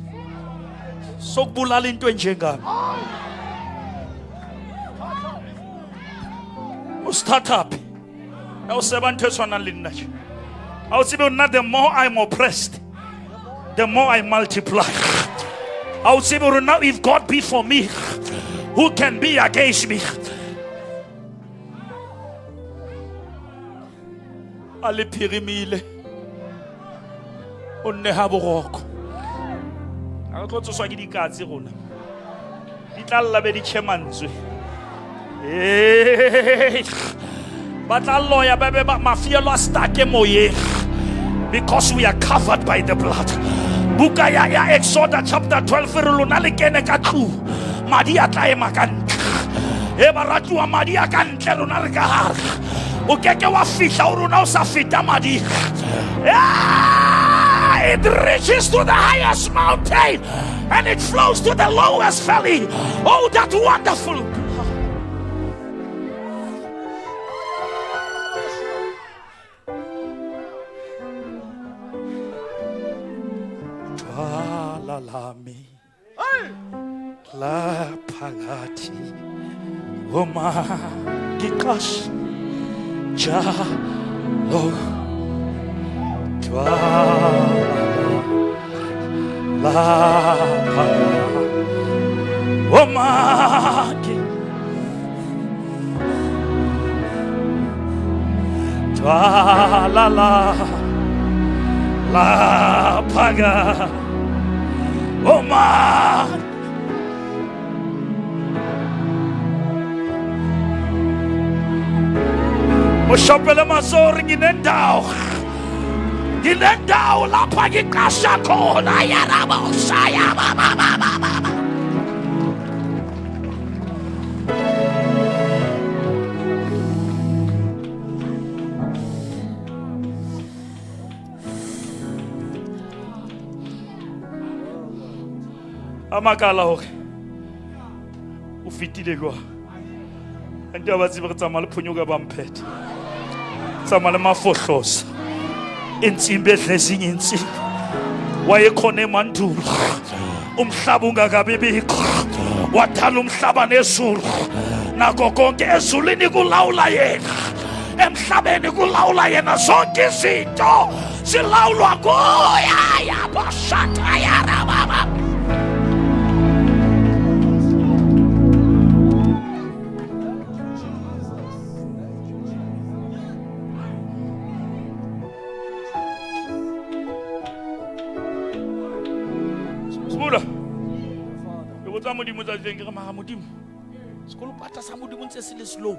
sokubulala into enjengami? O sithathaphi? Ya o seba ntho e tshwanang le nna tje. Ha o tsebe nna, the more I'm oppressed, the more I multiply. Ha o tsebe hore now if God be for me, who can be against me? A le phirimile, o nne ha boroko. Ha re tlo tsoswa ke dikatse rona, di tla lla be di tjhe mantswe. Hey, ba tla loya ba be ba mafielo a stake moyeng, because we are covered by the blood. Buka ya Exodus chapter 12 re lona le kene ka tlung, madi a tla ema ka ntle. E baratuwa, madi a ka ntle, rona re ka hare. O keke wa fihla o rona o sa feta madi. It reaches to the highest mountain and it flows to the lowest valley. Oh, that wonderful. Laphakathi uma ngiqasha njalo dwala laphakathi uma Dwala la laphakathi uma ushopele masori nginendawo nginendawo lapha ngiqasha khona yarabosaya bababababa a makala gore o fetile jwang ante ba tsebe re tsamaya le phonyoka ba mphetha tsamaya le mafohlosa intsimbi edla ezinye intsimbi wayekhona emandulo umhlaba ungakabi bikho wadala umhlaba nezulu nako konke ezulwini kulawula yena emhlabeni kulawula yena zonke izinto zilawulwa nguye yabashatayarababa Sibula. Ke botsa Modimo tsatsi leng ke re mara Modimo. Sekolopata sa Modimo ntse se le slow.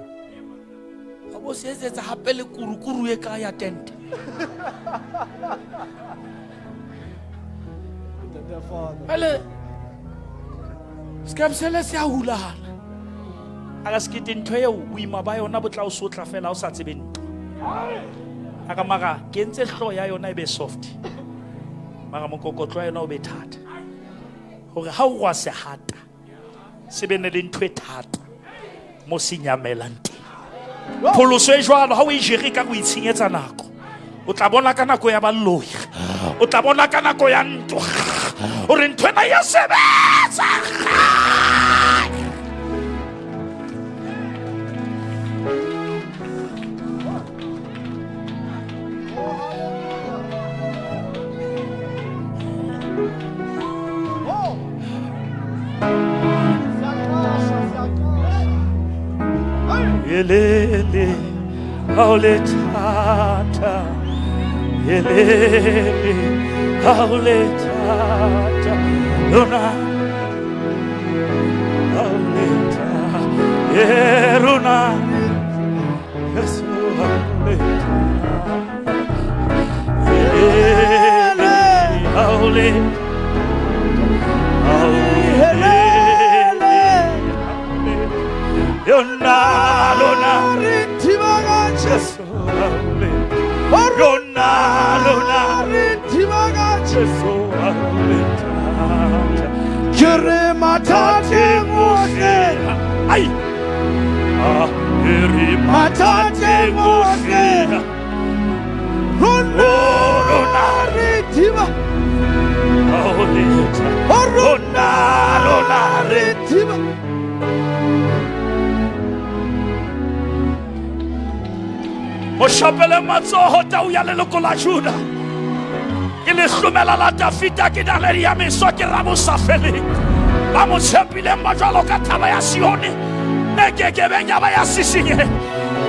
Ga bo se etsetsa gape le kurukuru e ka ya tente. Ele sekepsele se a hulana. A ka sekete ntho eo boima ba yona bo tla o sotla fela o sa tsebe ntho. A ka mara ke entse hlooho ya yona e be soft. Mara mokokotlo wa yona o be thata. Hore ha o rwa sehata se be ne le ntho e thata mo se nyamelang teng. Pholoso e jwalo ha o e jere ka go itshenyetsa nako. O tla bona ka nako ya baloi. O tla bona ka nako ya ntwa. Hore ntho ena ya sebetsa. Yelele haulethatha yelele haulethatha lona hauletha yerona Yesu hauletha yelele hauletha Yona lona Jesu Yona lona Jesu haulethatha Ke re mathateng ohle Ai Ah re mathateng ohle rona Rona re thiba hauletha rona Rona lona re thiba O shapele matsoho tau ya leloko la Juda. Ke lehlomela la Dafita ke naledi ya meso ke rabosa feleng. Ba mo tshepileng ba jwalo ka thaba ya Sione e kekebeng ya ba ya sisinyeha.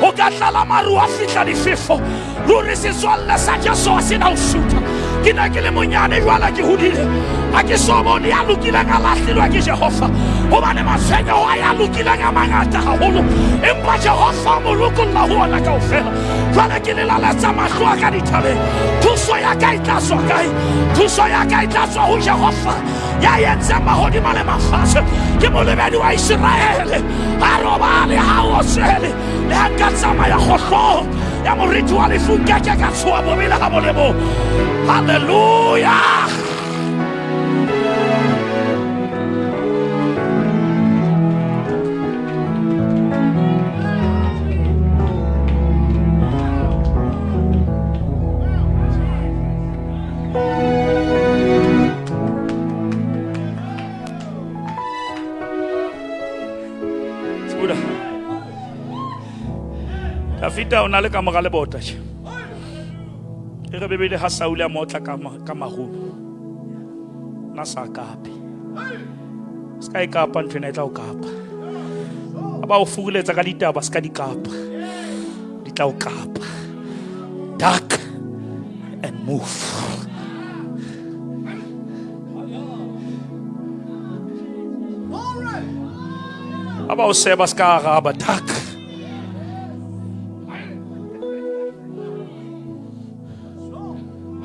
Ho ka tlala maru a fihla difefo. Ruri setswalle sa Jesu ha se na ho sutha. Ke ne ke le monyane jwale ke hodile. Ha ke so bone ya lokileng a lahlilwe ke Jehova. Hobane matshwenyeho a ya lokileng a mangata haholo. Empa Jehova o mo lokolla ho ona kaofela. Jwale ke lelaletsa mahlo a ka dithabeng. Thuso ya ka e tla tswa kae? Thuso ya ka e tla tswa ho Jehova ya entseng mahodimo le mafatshe. Ke molebedi wa Iseraele. Ha robale, ha otsele. Le ha nka tsamaya kgohlong ya moriti wa lefu nkeke ka tshoha bobe le ha bo le bong. Hallelujah! Buddha. Dafita o na le ka mora lebota tje. E re Bebele ha Saule a mo otla ka marumo. Na sa kape. Se ka e kapa ntho ena e tla o kapa. Ha ba o furuletsa ka ditaba se ka di kapa. Di tla o kapa. Duck and move. Ha ba o seba se ka araba. Duck.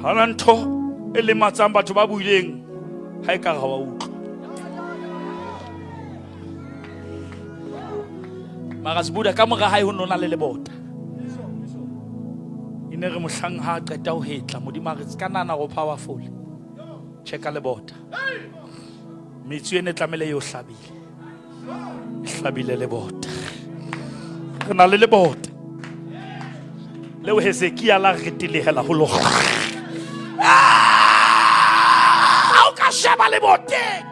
Ha na ntho e lematsang batho ba buileng ha e ka ga wa utlwa. Mara Sebuda ka mora hae ho nona le lebota. E ne re mohlang ha a qeta ho hetla Modimo a re ka nana go powerful. Checka lebota. Metsu ene tlamehile e o hlabile. E hlabile lebota. Re na le lebota. Leo Hezekia la retelehela ho lona. Ah! O ka sheba leboteng.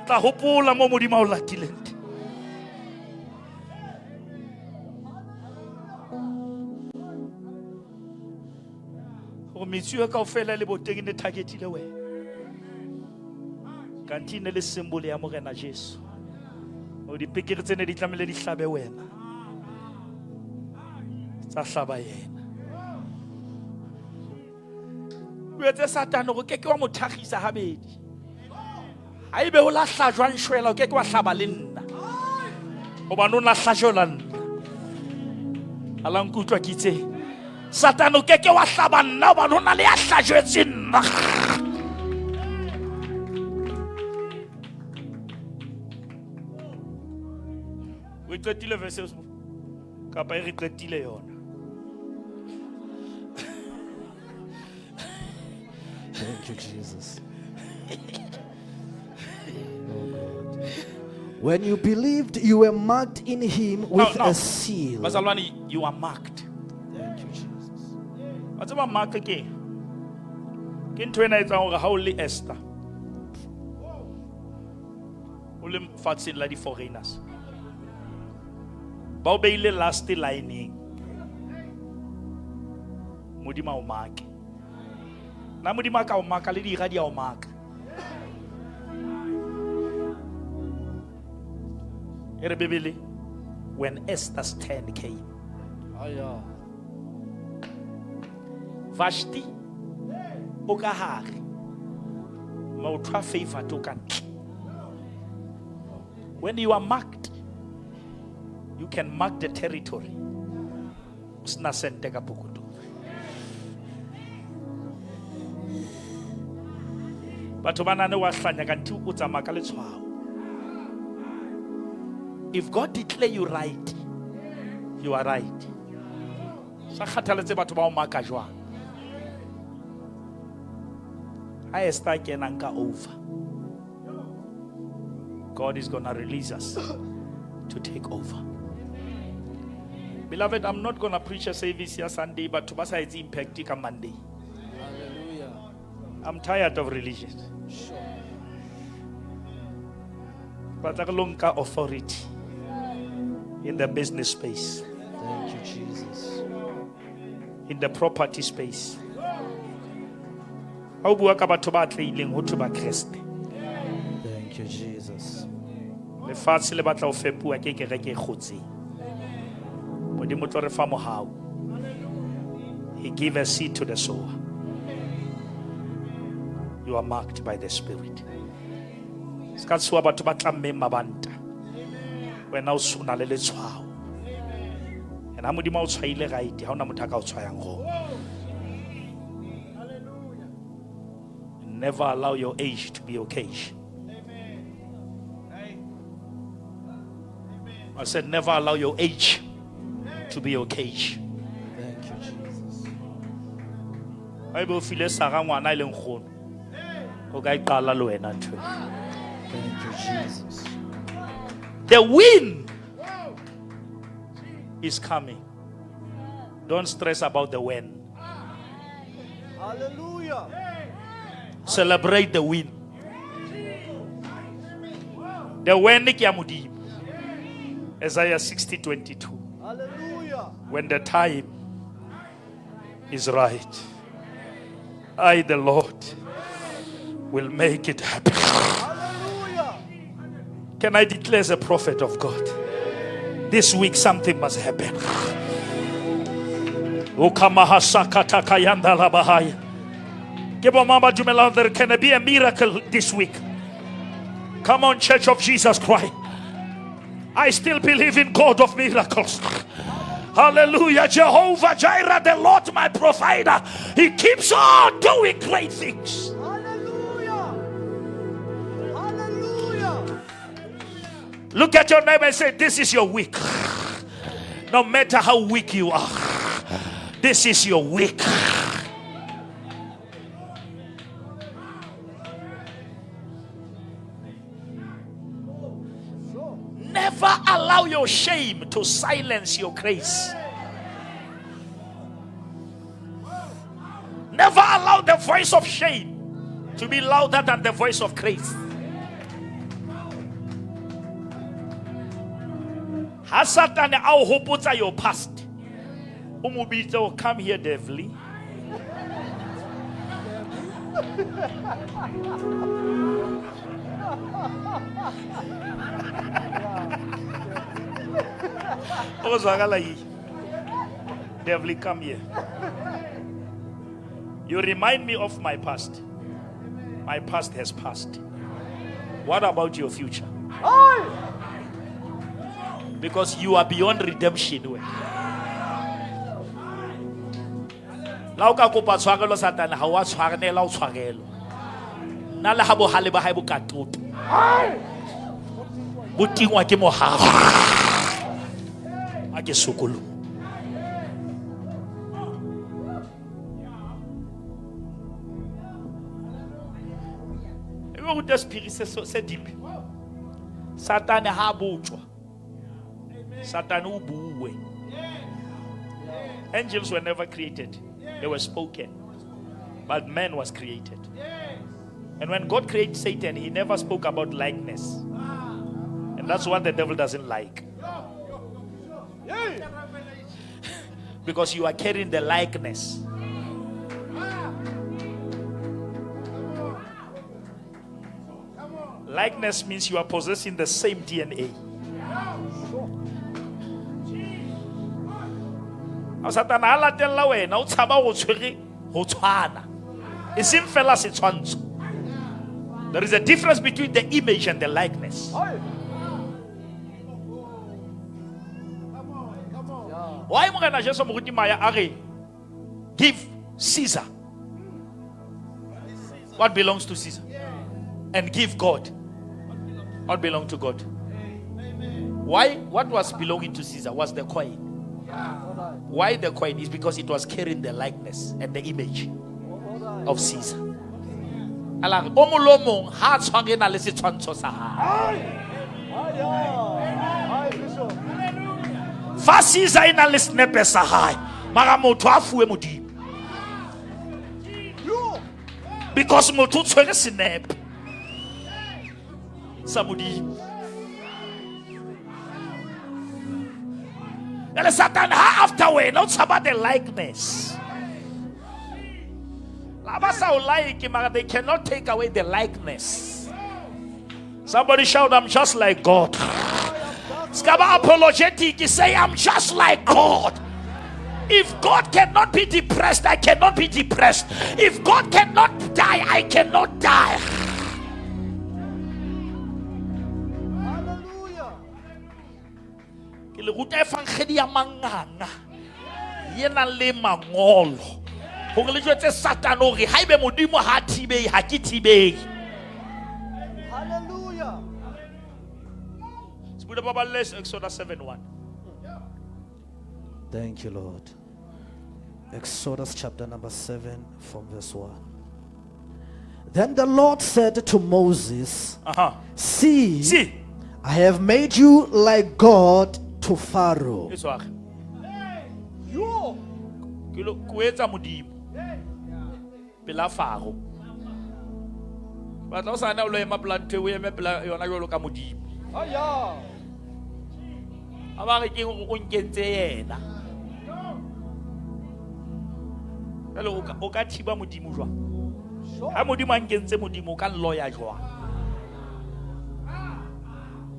Tla hopola mo Modimo a o latileng teng. Hore metsu e kaofela e leboteng e ne targetile wena. Kanti e ne le symbol ya Morena Jesu. O dipekere tse ne di tlamehile di hlabe wena. Tsa hlaba yena. O etse Satane hore o ke ke wa mo thakgisa habedi. Ha ebe o la hlajwang shwela o ke ke wa hlaba le nna. Hobane o na hlajwela nna. A la nkutlwa ke itse Satane o ke ke wa hlaba nna hobane o na le ya hlajwetse nna. O e qetile verse eo? Kapa e re qetile yona? Thank you, Jesus. Oh God. When you believed, you were marked in him with No, no. a seal. Bazalwane, you are marked. Thank you, Jesus. Wa tseba mark ke eng? Ke ntho ena e etsang hore ha o le Esther, o le fatsheng la di-foreigners, ba o beile last line-eng. Modimo a o make. Na Modimo a ka o maka le dira di a o maka. E re Bibele, when Esther's turn came, Aya. Vashti o ka hare, motho a favored o ka ntle. When you are marked, you can mark the territory. O sena sente ka pokotong. Batho ba nane wa hlanya kanthe o tsamaya ka letshwao. If God declare you right, you are right. Sa kgathaletse batho ba o maka jwang. Ha Esther a kenang ka over, God is going to release us to take over. Beloved, I'm not going to preach a service here Sunday, but to ba sa etse impact ka Monday. Hallelujah. I'm tired of religion. Sure. Batla re lo nka authority in the business space, Thank you, Jesus. in the property space. Ha o bua ka batho ba atlehileng ho thwe ba Kreste. Thank you, Jesus. Lefatshe le batla ho fepuwa ke kereke e kgotseng. Modimo o tlo re fa mohau. He give a seed to the sower. You are marked by the Spirit. Se ka tshoha batho ba tlammeng mabanta. Wena o na le letshwao. And ha Modimo a o tshwaile right, ha hona motho a ka o tshwayang wrong. Never allow your age to be your cage. I said never allow your age to be your cage. Thank you, Jesus. Ha ebe o file Sarah ngwana e leng kgono, o ka e qala le wena ntho eo. Thank you, Jesus. The wind is coming. Don't stress about the when. Hallelujah. Celebrate the win. The when ke ya Modimo. Isaiah 60 22. Hallelujah. When the time is right, I, the Lord, will make it happen. Hallelujah. Can I declare as a prophet of God? This week something must happen. Ukamahasakatakayandalabahaya. Ke bo mang ba dumelang there can be a miracle this week? Come on, Church of Jesus Christ. I still believe in God of miracles. Hallelujah. Jehovah Jireh, the Lord my provider. He keeps on doing great things. Hallelujah. Hallelujah. Look at your neighbor and say, "This is your week. No matter how weak you are, this is your week." Never allow your shame to silence your grace. Never allow the voice of shame to be louder than the voice of grace. Ha Satane a o hopotsa your past, o mo bitse o, "Come here, devil." O zwakala yini? "Devil, come here. You remind me of my past. My past has passed. What about your future? Because you are beyond redemption. We. La o ka kopa tshwarelo Satane ha wa tshwanela o tshwarelwa. Nna le ha bohale ba hae bo ka tota. Bo tingwa ke mohau. A ke sokoloha. Ebe ruta sephiri se deep. Satane ha a botjwa. Satane o bue. Angels were never created. They were spoken. But man was created. And when God created Satan, he never spoke about likeness. And that's what the devil doesn't like. Because you are carrying the likeness. Likeness means you are possessing the same DNA. A Satana a latella wena o tshaba go tshwere go tshwana. E seng fela setshwantsho. There is a difference between the image and the likeness. Why Morena Jesu Moruti Maya a re, "Give Caesar what belongs to Caesar and give God what belongs to God"? Why? What was belonging to Caesar was the coin. Why the coin? Is because it was carrying the likeness and the image of Caesar. Ala re, o mong le o mong ha a tshware na le setshwantsho sa hae. Fa Caesar e na le senepe sa hae, mara motho a fuwe Modimo. Because motho o tshwere senepe sa Modimo. Jwale Satan ha after wena o tshaba the likeness. La ba sa o like, mara they cannot take away the likeness. Somebody shout, "I'm just like God." Skaba apologetic, say, "I'm just like God. If God cannot be depressed, I cannot be depressed. If God cannot die, I cannot die." Hallelujah. Ke le ruta evangeli ya manganga ye nang le mangolo hore le jwetse Satane hore haebe Modimo ha thibehe, ha ke thibehe. Hallelujah. Sebuda ba balle Exodus 7:1. Thank you, Lord. Exodus chapter number 7 from verse 1. Then the Lord said to Moses, "See, See. I have made you like God to Pharaoh." E tshware. Yo. Ke lo ko etsa Modimo pela Faro. Batla o sa na o lo ema pela ntho eo, o eme pela yona jwalo ka Modimo. Aya. A ba re ke eng o nkentse yena. Jwale o ka thiba Modimo jwang? Ha Modimo a nkentse Modimo, o ka nloya jwang?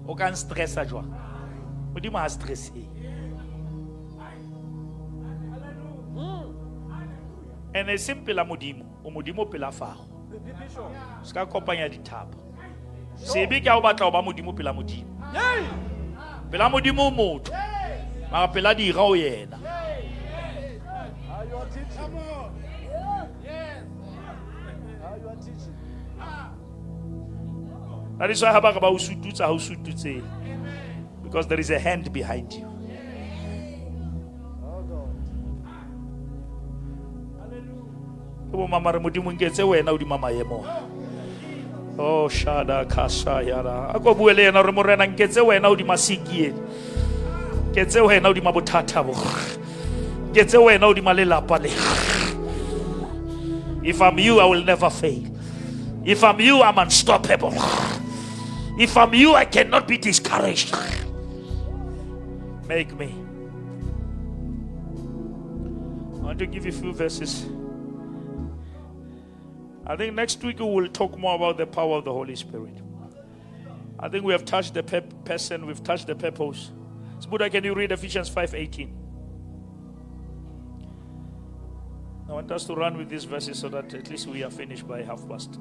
O ka nstressa jwang? Modimo ha stressehe. And e seng pela Modimo, o Modimo pela Faro. Se ka kopanya dithapo. Sebe ke ha o batla ho ba Modimo pela Modimo. Pela Modimo o motho. Mara pela dira o yena. You are teaching. You are teaching. That is why ha ba re ba o sututsa, ha o sututsehe. Because there is a hand behind you. Oh God. Ke bo mama re Modimo nketse wena hodima maemo a. Oh shada kasa yara. A ko bue le yena hore Morena nketse wena hodima siki ena. Nketse wena hodima bothata bo. Nketse wena hodima lelapa le. If I'm you, I will never fail. If I'm you, I'm unstoppable. If I'm you, I cannot be discouraged. Make me. I want to give you a few verses. I think next week we will talk more about the power of the Holy Spirit. I think we have touched the person, we've touched the purpose. Sbuda, can you read Ephesians 5:18? I want us to run with these verses so that at least we are finished by half past.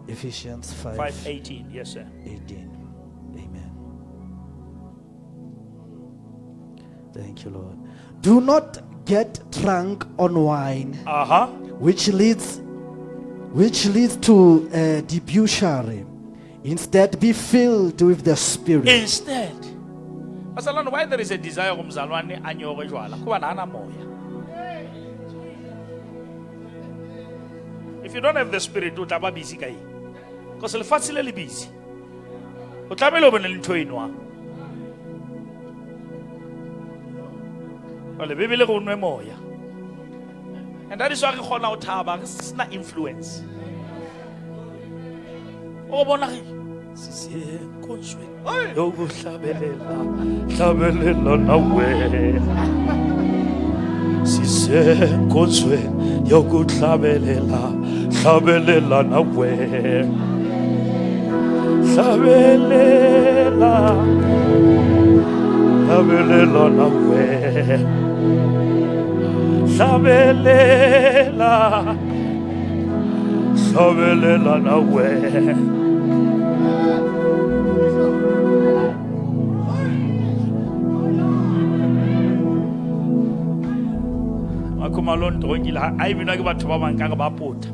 Ephesians 5, 5:18, yes, sir. 18. Amen. Thank you, Lord. Do not get drunk on wine, which leads to debauchery. Instead, be filled with the Spirit. Instead. Bazalwane, why there is a desire kumzalwane a nyoge jwala? Kuba na hana moya. If you don't have the Spirit, o tla ba busy ka eng? Because lefatshe le le busy. O tlamehile o bone le ntho e nwang. Jwale Bibele go nwe moya. And that is why re kgona ho thaba re sena influence. O bona re sisenkonzweni yokuhlabelela hlabelela nawe sisenkonzweni yokuhlabelela hlabelela nawe hlabelela hlabelela nawe hlabelela hlabelela nawe. Makhumalo ntonkile ha e binwa ke batho ba bang ka re ba pota.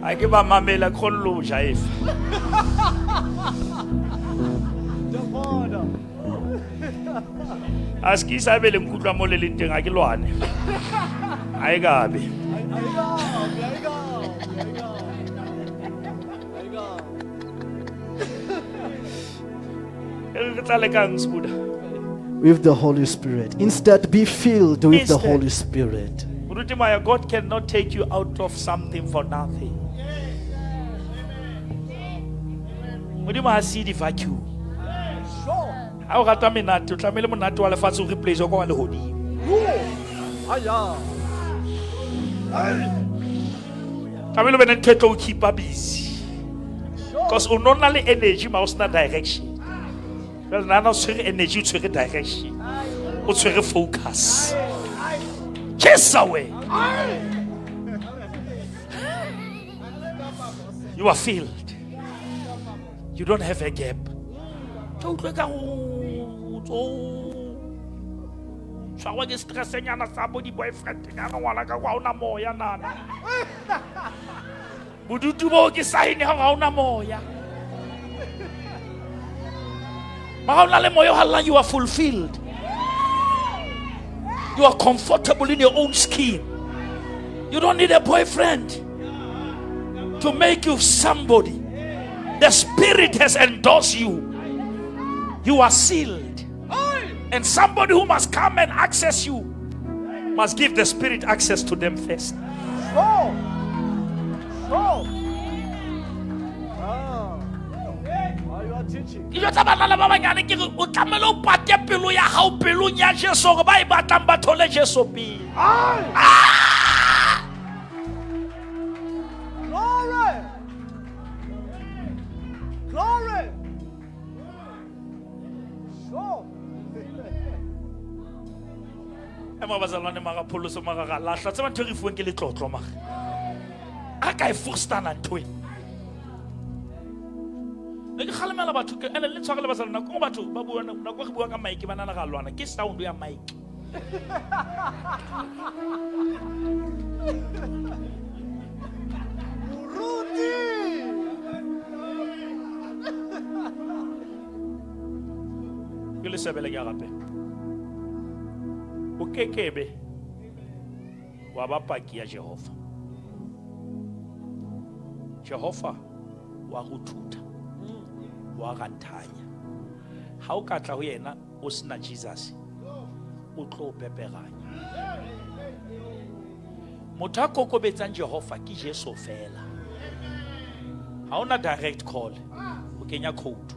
Ha ke ba mamela ke kgone le ho jaefa. The Father. A se ke isa ebe le nkutlwa mo le leng teng ha ke lwane. Ha e kabe. Ayikabi, ayikabi, ayikabi. Ayikabi. E re tla lekang Sbuda. With the Holy Spirit. Instead, be filled with the Instead. Holy Spirit. Moruti Maya, God cannot take you out of something for nothing. Modimo ha see di-vacuum. Sure. Ha o rata menate, o tlamehile monate wa lefatshe o replace ka wa lehodimo. Aya. Tlamehile o be le ntho e tlo o keep-a busy. Because o no na le energy ma o sena direction. Jwale nahana o tshwere energy, o tshwere direction. O tshwere focus. Chase away. You are filled. You don't have a gap. Ke utlwe ka go tso tshwarwa ke stress-nyana sa bo di-boyfriend nyana ngwana ka kwa ha ona moya nana. Bodutu bo ke sign ya hore ha ona moya. Mara o na le moya o hallang, you are fulfilled. You are comfortable in your own skin. You don't need a boyfriend to make you somebody. The Spirit has endorsed you. You are sealed. And somebody who must come and access you must give the Spirit access to them first. Sure. Sure. Ah. Jwetsa banana ba banyane ke re o tlamehile o pate pelo ya hao pelong ya Jesu hore ba e batlang ba thole Jesu pele. Glory. Glory. Sure. Ema bazalwane mara pholoso mara ra lahla tseba ntho e re fuweng ke letlotlo mara. A ka e forstana ntho e. Ne ke kgalemela batho ke ene le tshwarele bazalwane nako nngwe batho ba bua nako re bua ka mic ba nana ra lwana ke sound ya mic. Moruti. Ke le sebele ke a rapela. O kekebe wa ba paki ya Jehova. Jehova wa go thuta, wa ranthanya. Ha o ka tla ho yena o sena Jesus, o tlo o peperanya. Motho a kokobetsang Jehova ke Jesu fela. Ha ona direct call, o kenya code.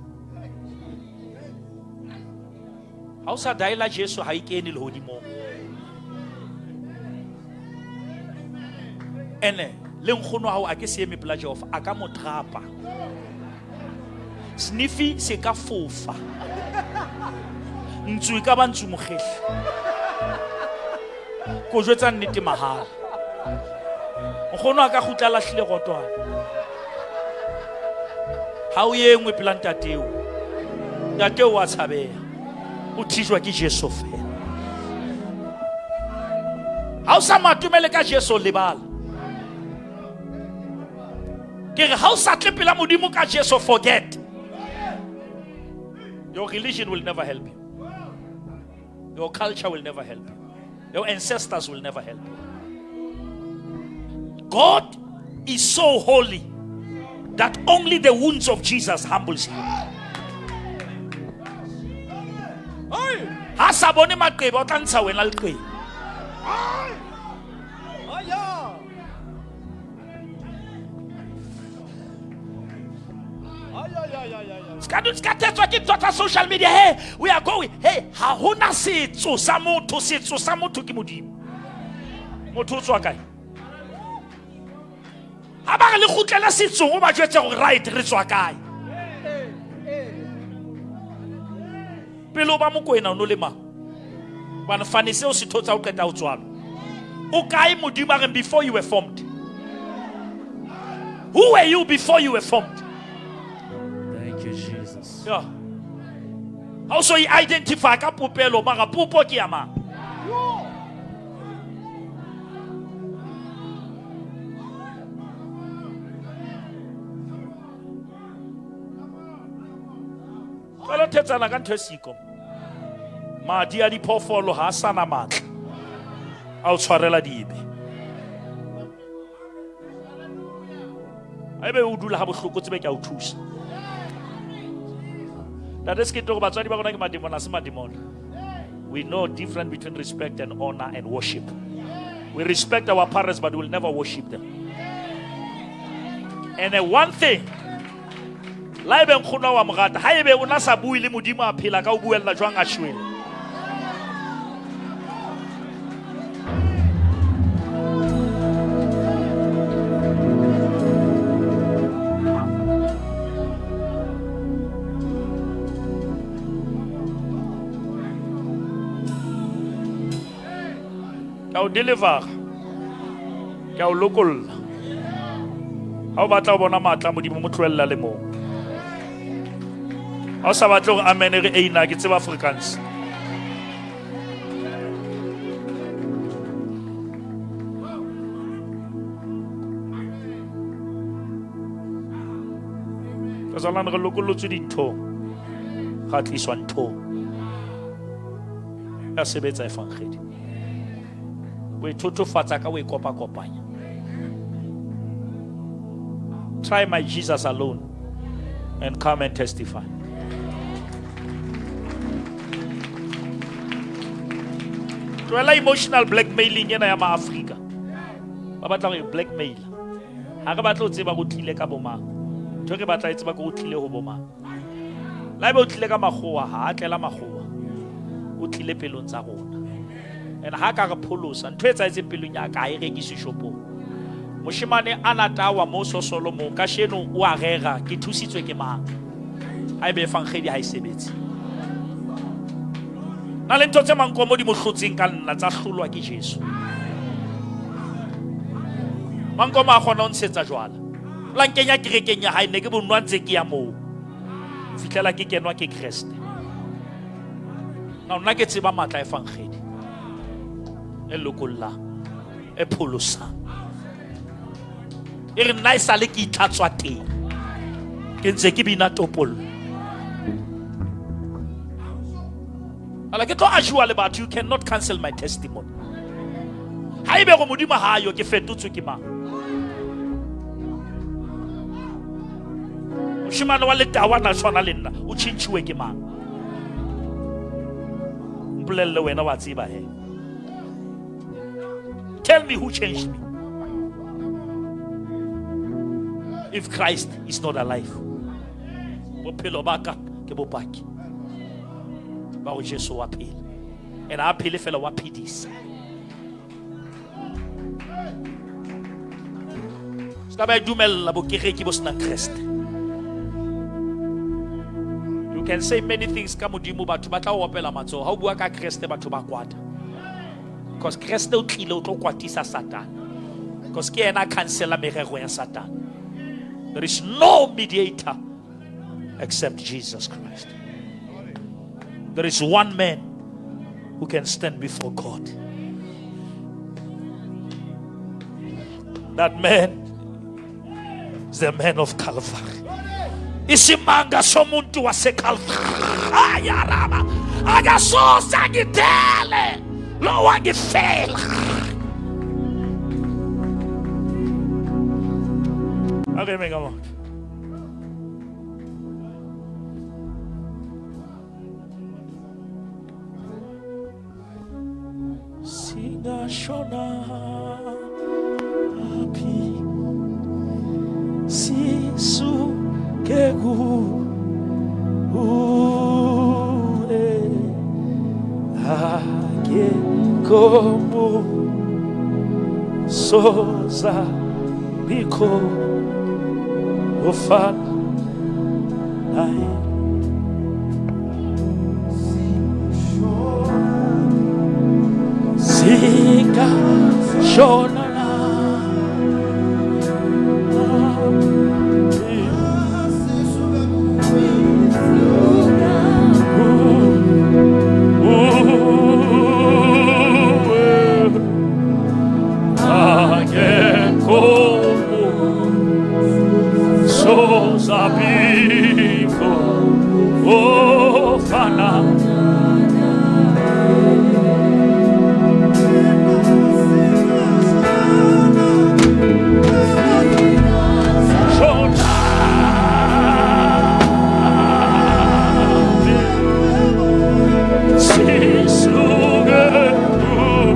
Ha o sa diala Jesu ha e kene lehodimong. Ene le nkgono wa hao a ke se eme pela Jehova a ka mo trapa. Sniffy se ka fofa. Ntsu e ka ba ntsu mokgehli. Ko jwetsa nnete mahala. Nkgono a ka kgutla a lahlile rotwana. Ha o ye nngwe pela ntateo. Ntateo wa tshabeha. O thijwa ke Jesu fela. Ha o sa mo atomele ka Jesu lebala. Ke re ha o sa tle pela Modimo ka Jesu forget. Your religion will never help you. Your culture will never help you. Your ancestors will never help you. God is so holy that only the wounds of Jesus humbles him. Ha sa bone maqeba o tla ntsha wena leqeba. Aya. Ay, ay, ay, ay, ay, ay. Ska du ska thetswa ke ntho tsa social media. Hey, we are going. Hey, ha hona setso sa motho, setso sa motho ke Modimo. Motho o tswa kae? Ha ba re le kgutlela setsong o ba jwetse hore right re tswa kae. Pele o ba Mokoena o no le mang? Hobane fane seo se thotsa o qeta ho tswalwa. O kae Modimo a reng before you were formed? Who were you before you were formed? Thank you, Jesus. Yeah. Ha o so i-identify ka popelo mara popo ke ya mang? Jwale thetsana ka ntho e siko. Madi a diphoofolo ha a sana matla a o tshwarela dibe. Haebe o dula ha bohloko tsebe ke a o thusa. Ntate se ke tlo batswadi ba rona ke mademona se mademona. We know difference between respect and honor and worship. We respect our parents but we will never worship them. And one thing, la ebe nkgono wa mo rata, ha ebe o na sa bue le Modimo a phela ka o buella jwang a shwele. Ke a o delivera, ke a o lokolla. Ha o batla ho bona matla a Modimo, mo tlohella le moo. Ha o sa batle hore amen re eina, ke tseba Afrikaans. Bazalwane re lokollotswe dinthong, ra tliswa nthong. Ya sebetsa evangeli. O e thothofatsa ka o e kopa-kopanya. Try my Jesus alone and come and testify. Tlohela emotional blackmailing ena ya maAfrika. Ba batla ho e blackmail. Ha re batle ho tseba ho tlile ka bomang. Ntho e re batla e tseba ke ho tlile ho bomang. La ebe o tlile ka makgowa, ha a tlela makgowa. O tlile pelong tsa rona. And ha ka re pholosa, ntho e etsahetseng pelong ya ka ha e rekiswe shopong. Moshemane a natawa mo sosolo mo kasheno o a rera ke thusitswe ke mang? Ha ebe efankgedi ha e sebetse. Na le ntho tse mankomo di mo hlotseng ka nna tsa hlolwa ke Jesu. Mankomo a kgona ho ntshetsa jwala. La nkenya kerekeng ya hae ne ke bonwa ntse ke ya moo. Fihlela ke kenwa ke Kreste. Na nna ke tseba matla a efankgedi. E lokollang, e pholosang. E re nna e sale ke itlhatswa teng. Ke ntse ke bina topollo. Ala ke tlo assure le batho, you cannot cancel my testimony. Ha ebe go Modimo ha yo ke fetotswe ke mang? Moshemane wa letawa na tshwana le nna, o tjhentjhuwe ke mang? Mpolelle wena wa tseba he. Tell me who changed me. If Christ is not alive. Bophelo ba ka ke bopaki. Ba go Jesu wa phela. And ha phele fela wa phedisa. Se ka ba e dumella bokereki bo senang Kreste. You can say many things ka Modimo, batho ba tla o opela matsoho. Ha o bua ka Kreste batho ba kwata. Because Kreste o tlile o tlo kwatisa Satan. Because ke yena a cancela merero ya Satan. There is no mediator except Jesus Christ. There is one man who can stand before God. That man is the man of Calvary. Isimanga somuntu waseCalvary. Ayaraba. Akasosa ngidele. Lo wangifela. Okay, make on. Singashona phi sisuke kuwe akekho soza bikho ofana naye. Singashona Sozabikho ofana. Shona. Sisuke kuwe.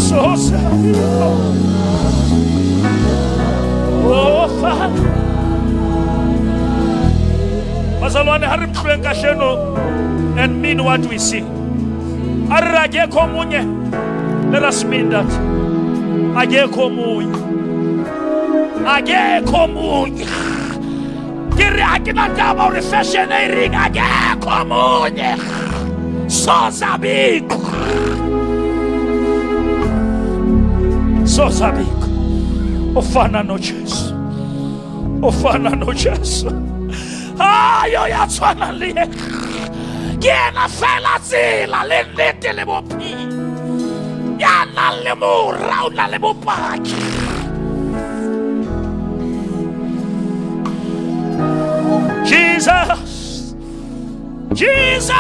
Sosa. Oh, Father. Bazalwane ha re mtlweng kasheno and mean what we see. A re re akekho omunye. Let us mean that. Akekho omunye. Akekho omunye. Ke re ha ke na taba hore fashion e reng akekho omunye. Soza bikho. Soza bikho. Ofana noJesu. Ofana noJesu. Hayo ya tshwana le yena. Ke yena fela tsela le nnete le bophelo. Ya nang le mora o na le bopaki. Jesus. Jesus.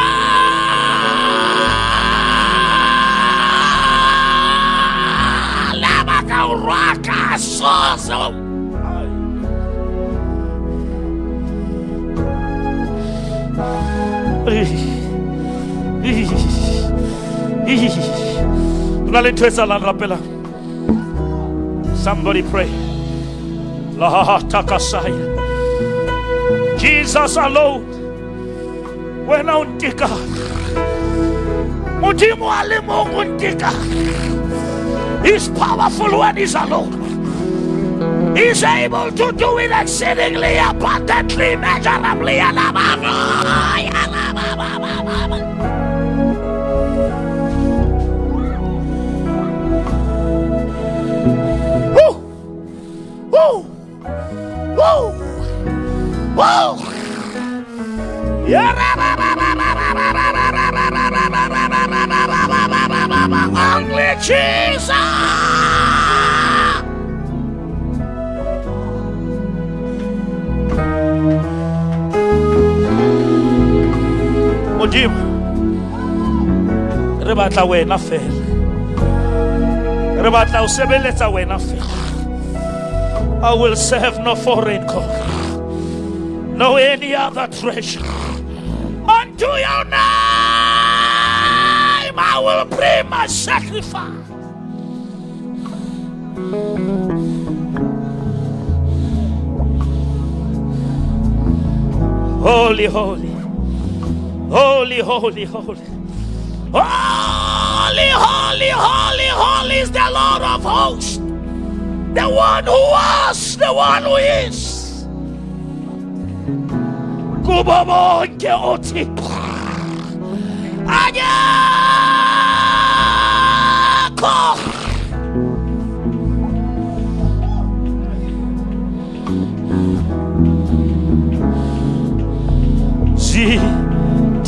Laba ka o rwaka sozo. Ho na le ntho e etsahalang rapelang. Somebody pray. La takasaya. Jesus alone. Wena o ntika. Modimo a le mong o ntika. He's powerful when he's alone. He's able to do it exceedingly abundantly, measurably, and above. Woo! Woo! Woo! Woo! Only Jesus! Modimo, re batla wena fela. Re batla o sebeletsa wena fela. I will serve no foreign God, no any other treasure. Unto your name I will bring my sacrifice. Holy, holy, holy, holy, holy. Holy, holy, holy, holy is the Lord of hosts. The one who was, the one who is. Kubo bonke uThixo. Akekho.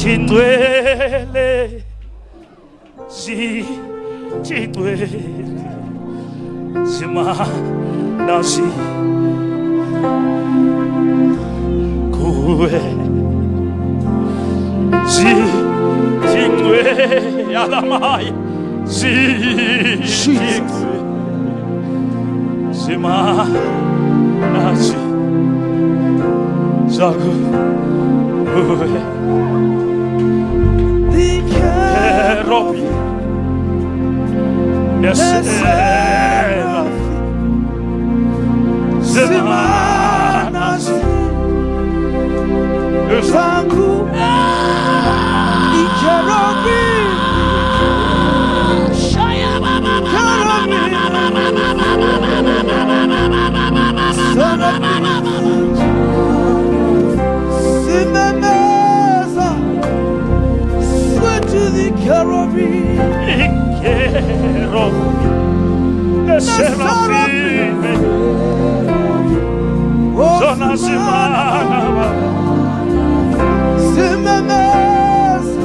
Zithingcwele, zithingcwele, zimanazi kuwe. Zithingcwele, yalamaya, zithingcwele, zimanazi zakuwe. Kerobi, neserafi, zimanazi zangu ikerobi, simemeza to the Kerobi, Kerobi, neserafi, zona zimana. Simemeza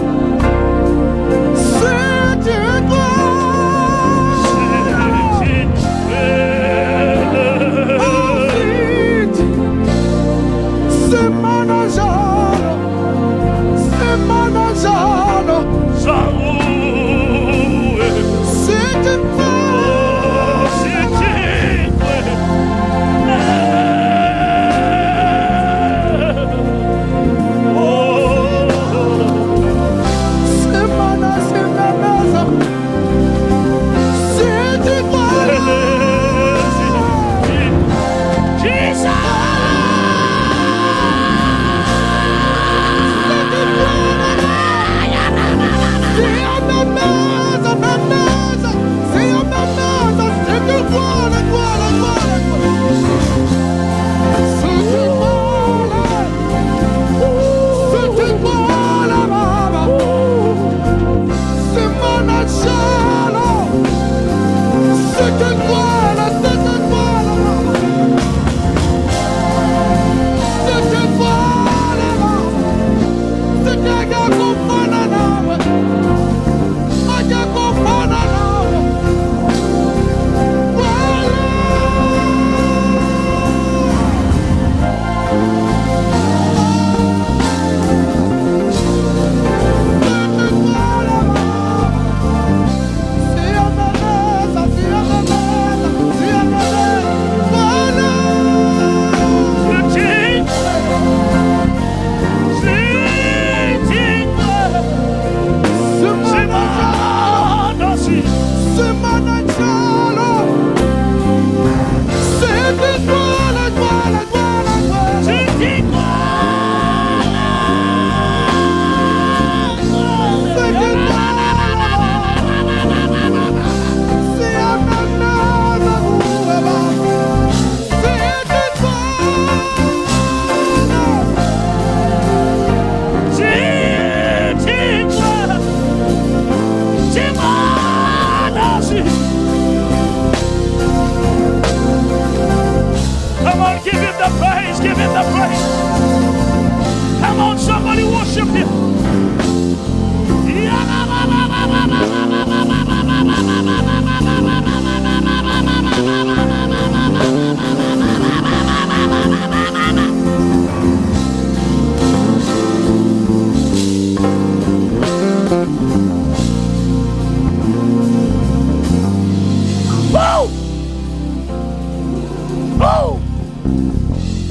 Oh,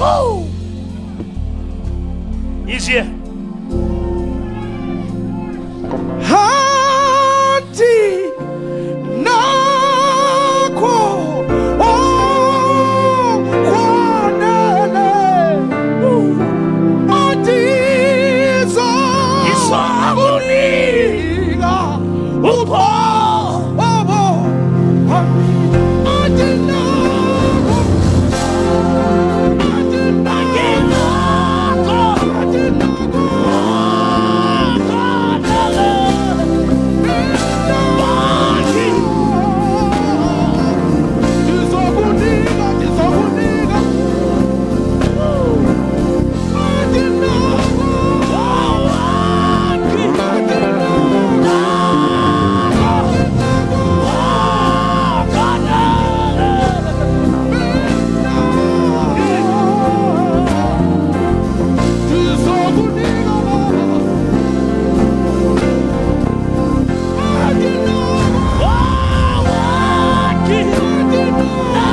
Woo! He's here. Hati nakho okwanele adiza Izokunika upho obo adinakho adinakho adinakho Ndizokunika, ndizokunika. Adinakho, Ndizokunika, baba. Adinakho, ndizokunika.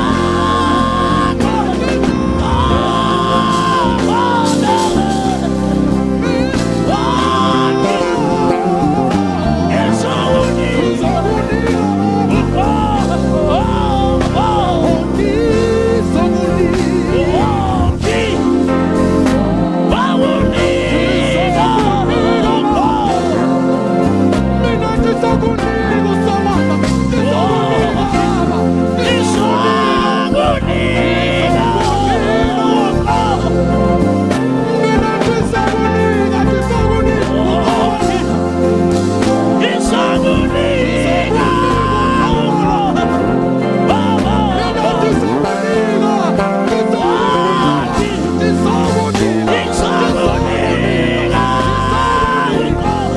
Mina ndizokunika uSomandla, ndizokunika baba, mina ndizokunika, ndizokunika. Mina ndizokunika, ndizokunika, ndizokunika.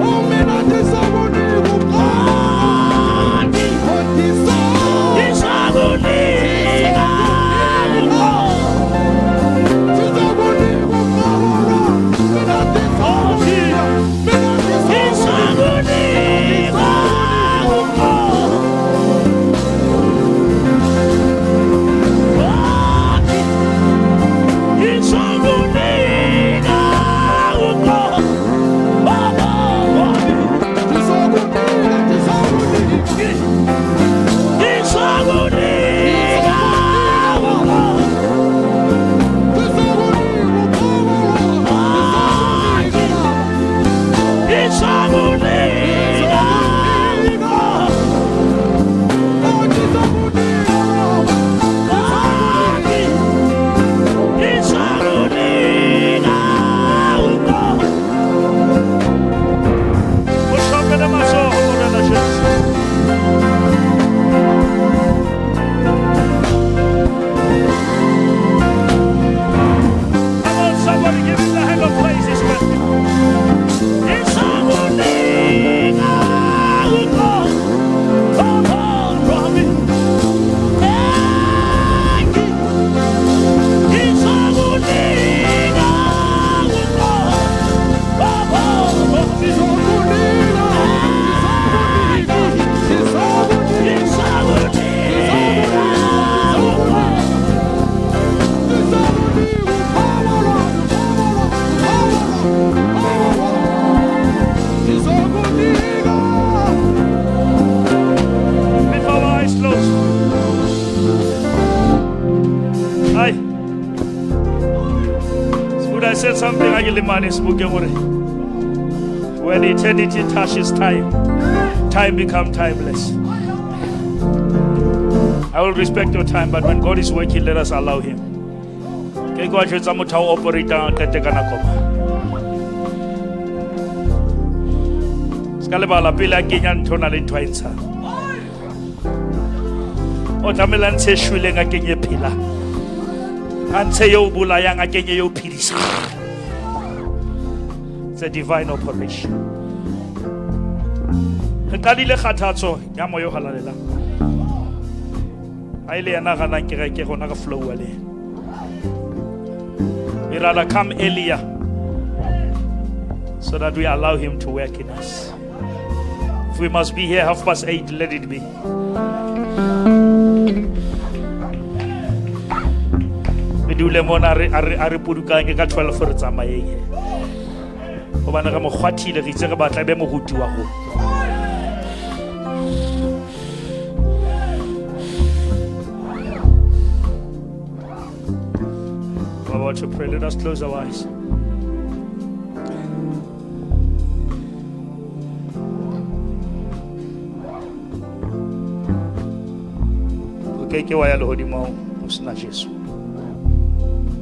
Oh, mina ndizokunika uqobo. Ndizokunika uqobo lwami. Mina ndizokunika, mina ndizokunika. Ndizokunika, ndizokunika. Come on, somebody give him the hand of praise this morning. With our eyes closed. Hi. Would I said something I When eternity touches time, time become timeless. I will respect your time, but when God is working, let us allow Him. Ke kwa jwetsa motho a o operate-ang a qete ka nako mang. Se ka lebala pele a kenya ntho o na le ntho a e ntshang. O tlamehile a ntshe e shweleng a kenye e phelang. A ntshe eo o bolayang a kenye eo phedisang. It's a divine operation. Re qadile kgathatso ya moya o halalelang. Ha e le yena a ranang kereke rona re flowa le yena. We rather come earlier so that we allow him to work in us. If we must be here 8:30, let it be. We dule mona a re pudukanye ka 12 re tsamayeng he. Hobane re mo kgwathile, re itse re batla e be moruti wa rona. We're about to pray. Let us close our eyes. O ke ke wa ya lehodimong o sena Jesu.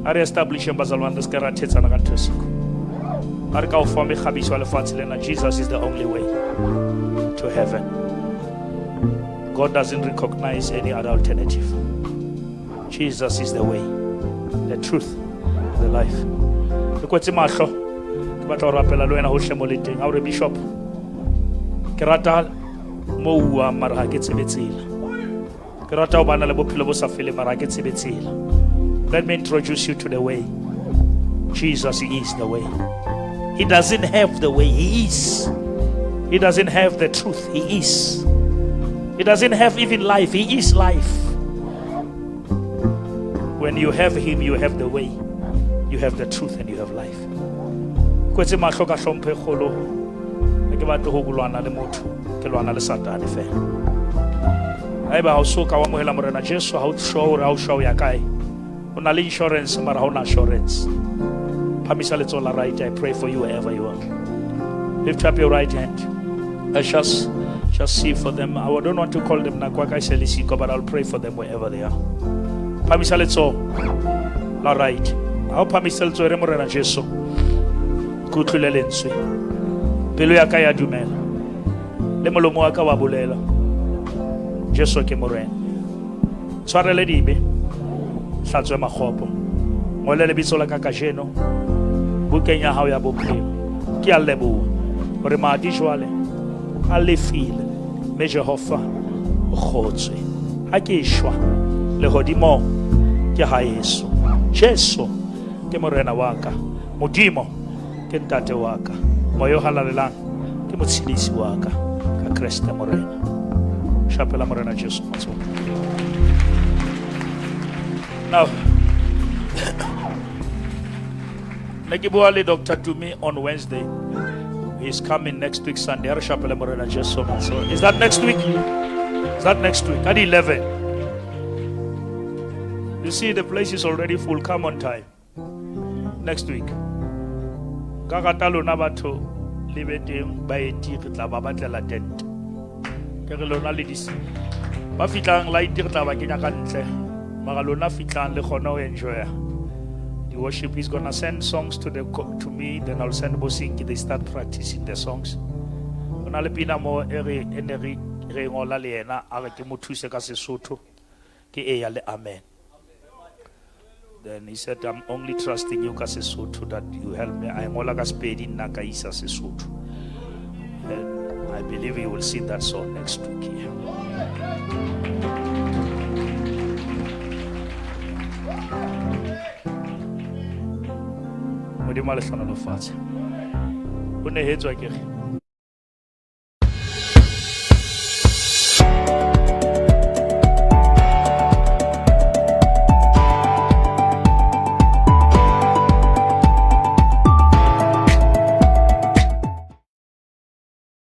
A re establisheng bazalwane, re se ke ra thetsana ka ntho e siko. A re ka o fa mekgabiso ya lefatshe lena. Jesus is the only way to heaven. God doesn't recognize any other alternative. Jesus is the way, the truth, the life. Ke kwetse mahlo, ke batla ho rapela le wena hohle mo le teng. Ha o re, Bishop, ke rata mo uang mara ha ke tsebe tsela. Ke rata ho bana le bophelo bo sa feleng mara ha ke tsebe tsela. Let me introduce you to the way. Jesus is the way. He doesn't have the way, he is. He doesn't have the truth, he is. He doesn't have even life, he is life. When you have him, you have the way, you have the truth, and you have life. Kwetse mahlo ka hlompho e kgolo. Ha ke batle ho lwana le motho, ke lwana le Satane fela. Haeba ha o so ka wa amohela Morena Jesu, ha o sure hore ha o shwa o ya kae. O na le insurance mara ha o na assurance. Phamisa letsoho la right, I pray for you wherever you are. Lift up your right hand. Let's just see for them. I don't want to call them nako ya ka e se le siko, but I'll pray for them wherever they are. Phamisa letsoho la right. Ha o phamisa letsoho, re Morena Jesu. Ke utlwile lentswe. Pelo ya ka ya dumela. Le molomo wa ka wa bolela. Jesu ke Morena. Tshwarele dibe. Hlatswe makgopo. Ngole lebitso la ka kajeno bukeng ya hao ya bophelo. Ke a leboha hore madi jwale a lefile, mme Jehova o kgotswe. Ha ke shwa, lehodimong ke ha Yesu. Jesu ke Morena wa ka. Modimo ke ntate wa ka. Moya o halalelang ke motshedisi wa ka. Ka Kreste Morena. Shapela Morena Jesu matsoho. Now, ne ke bua le Dr. Tumi on Wednesday. He's coming next week Sunday. Ha re shapele Morena Jesu matsoho. Is that next week? Is that next week? At 11. You see, the place is already full. Come on time. Next week. Ka rata lona batho le be teng baeti, re tla ba batlela tent. Ke re lona le dis ba fitlang light, re tla ba kenya ka ntle. Mara lona fitlang le kgone ho enjoy. The worship is gonna send songs to me, then I'll send Bosinki. They start practicing the songs. Ho na le pina mo e re e ne re re ngola le yena, a re ke mo thuse ka Sesotho, ke eya le amen. Then he said, I'm only trusting you ka Sesotho that you help me. A ngola ka Sepedi, nna ka isa Sesotho. And I believe you will see that song next week here. Modimo a le hlohonolofatse. O nehetswa ke re.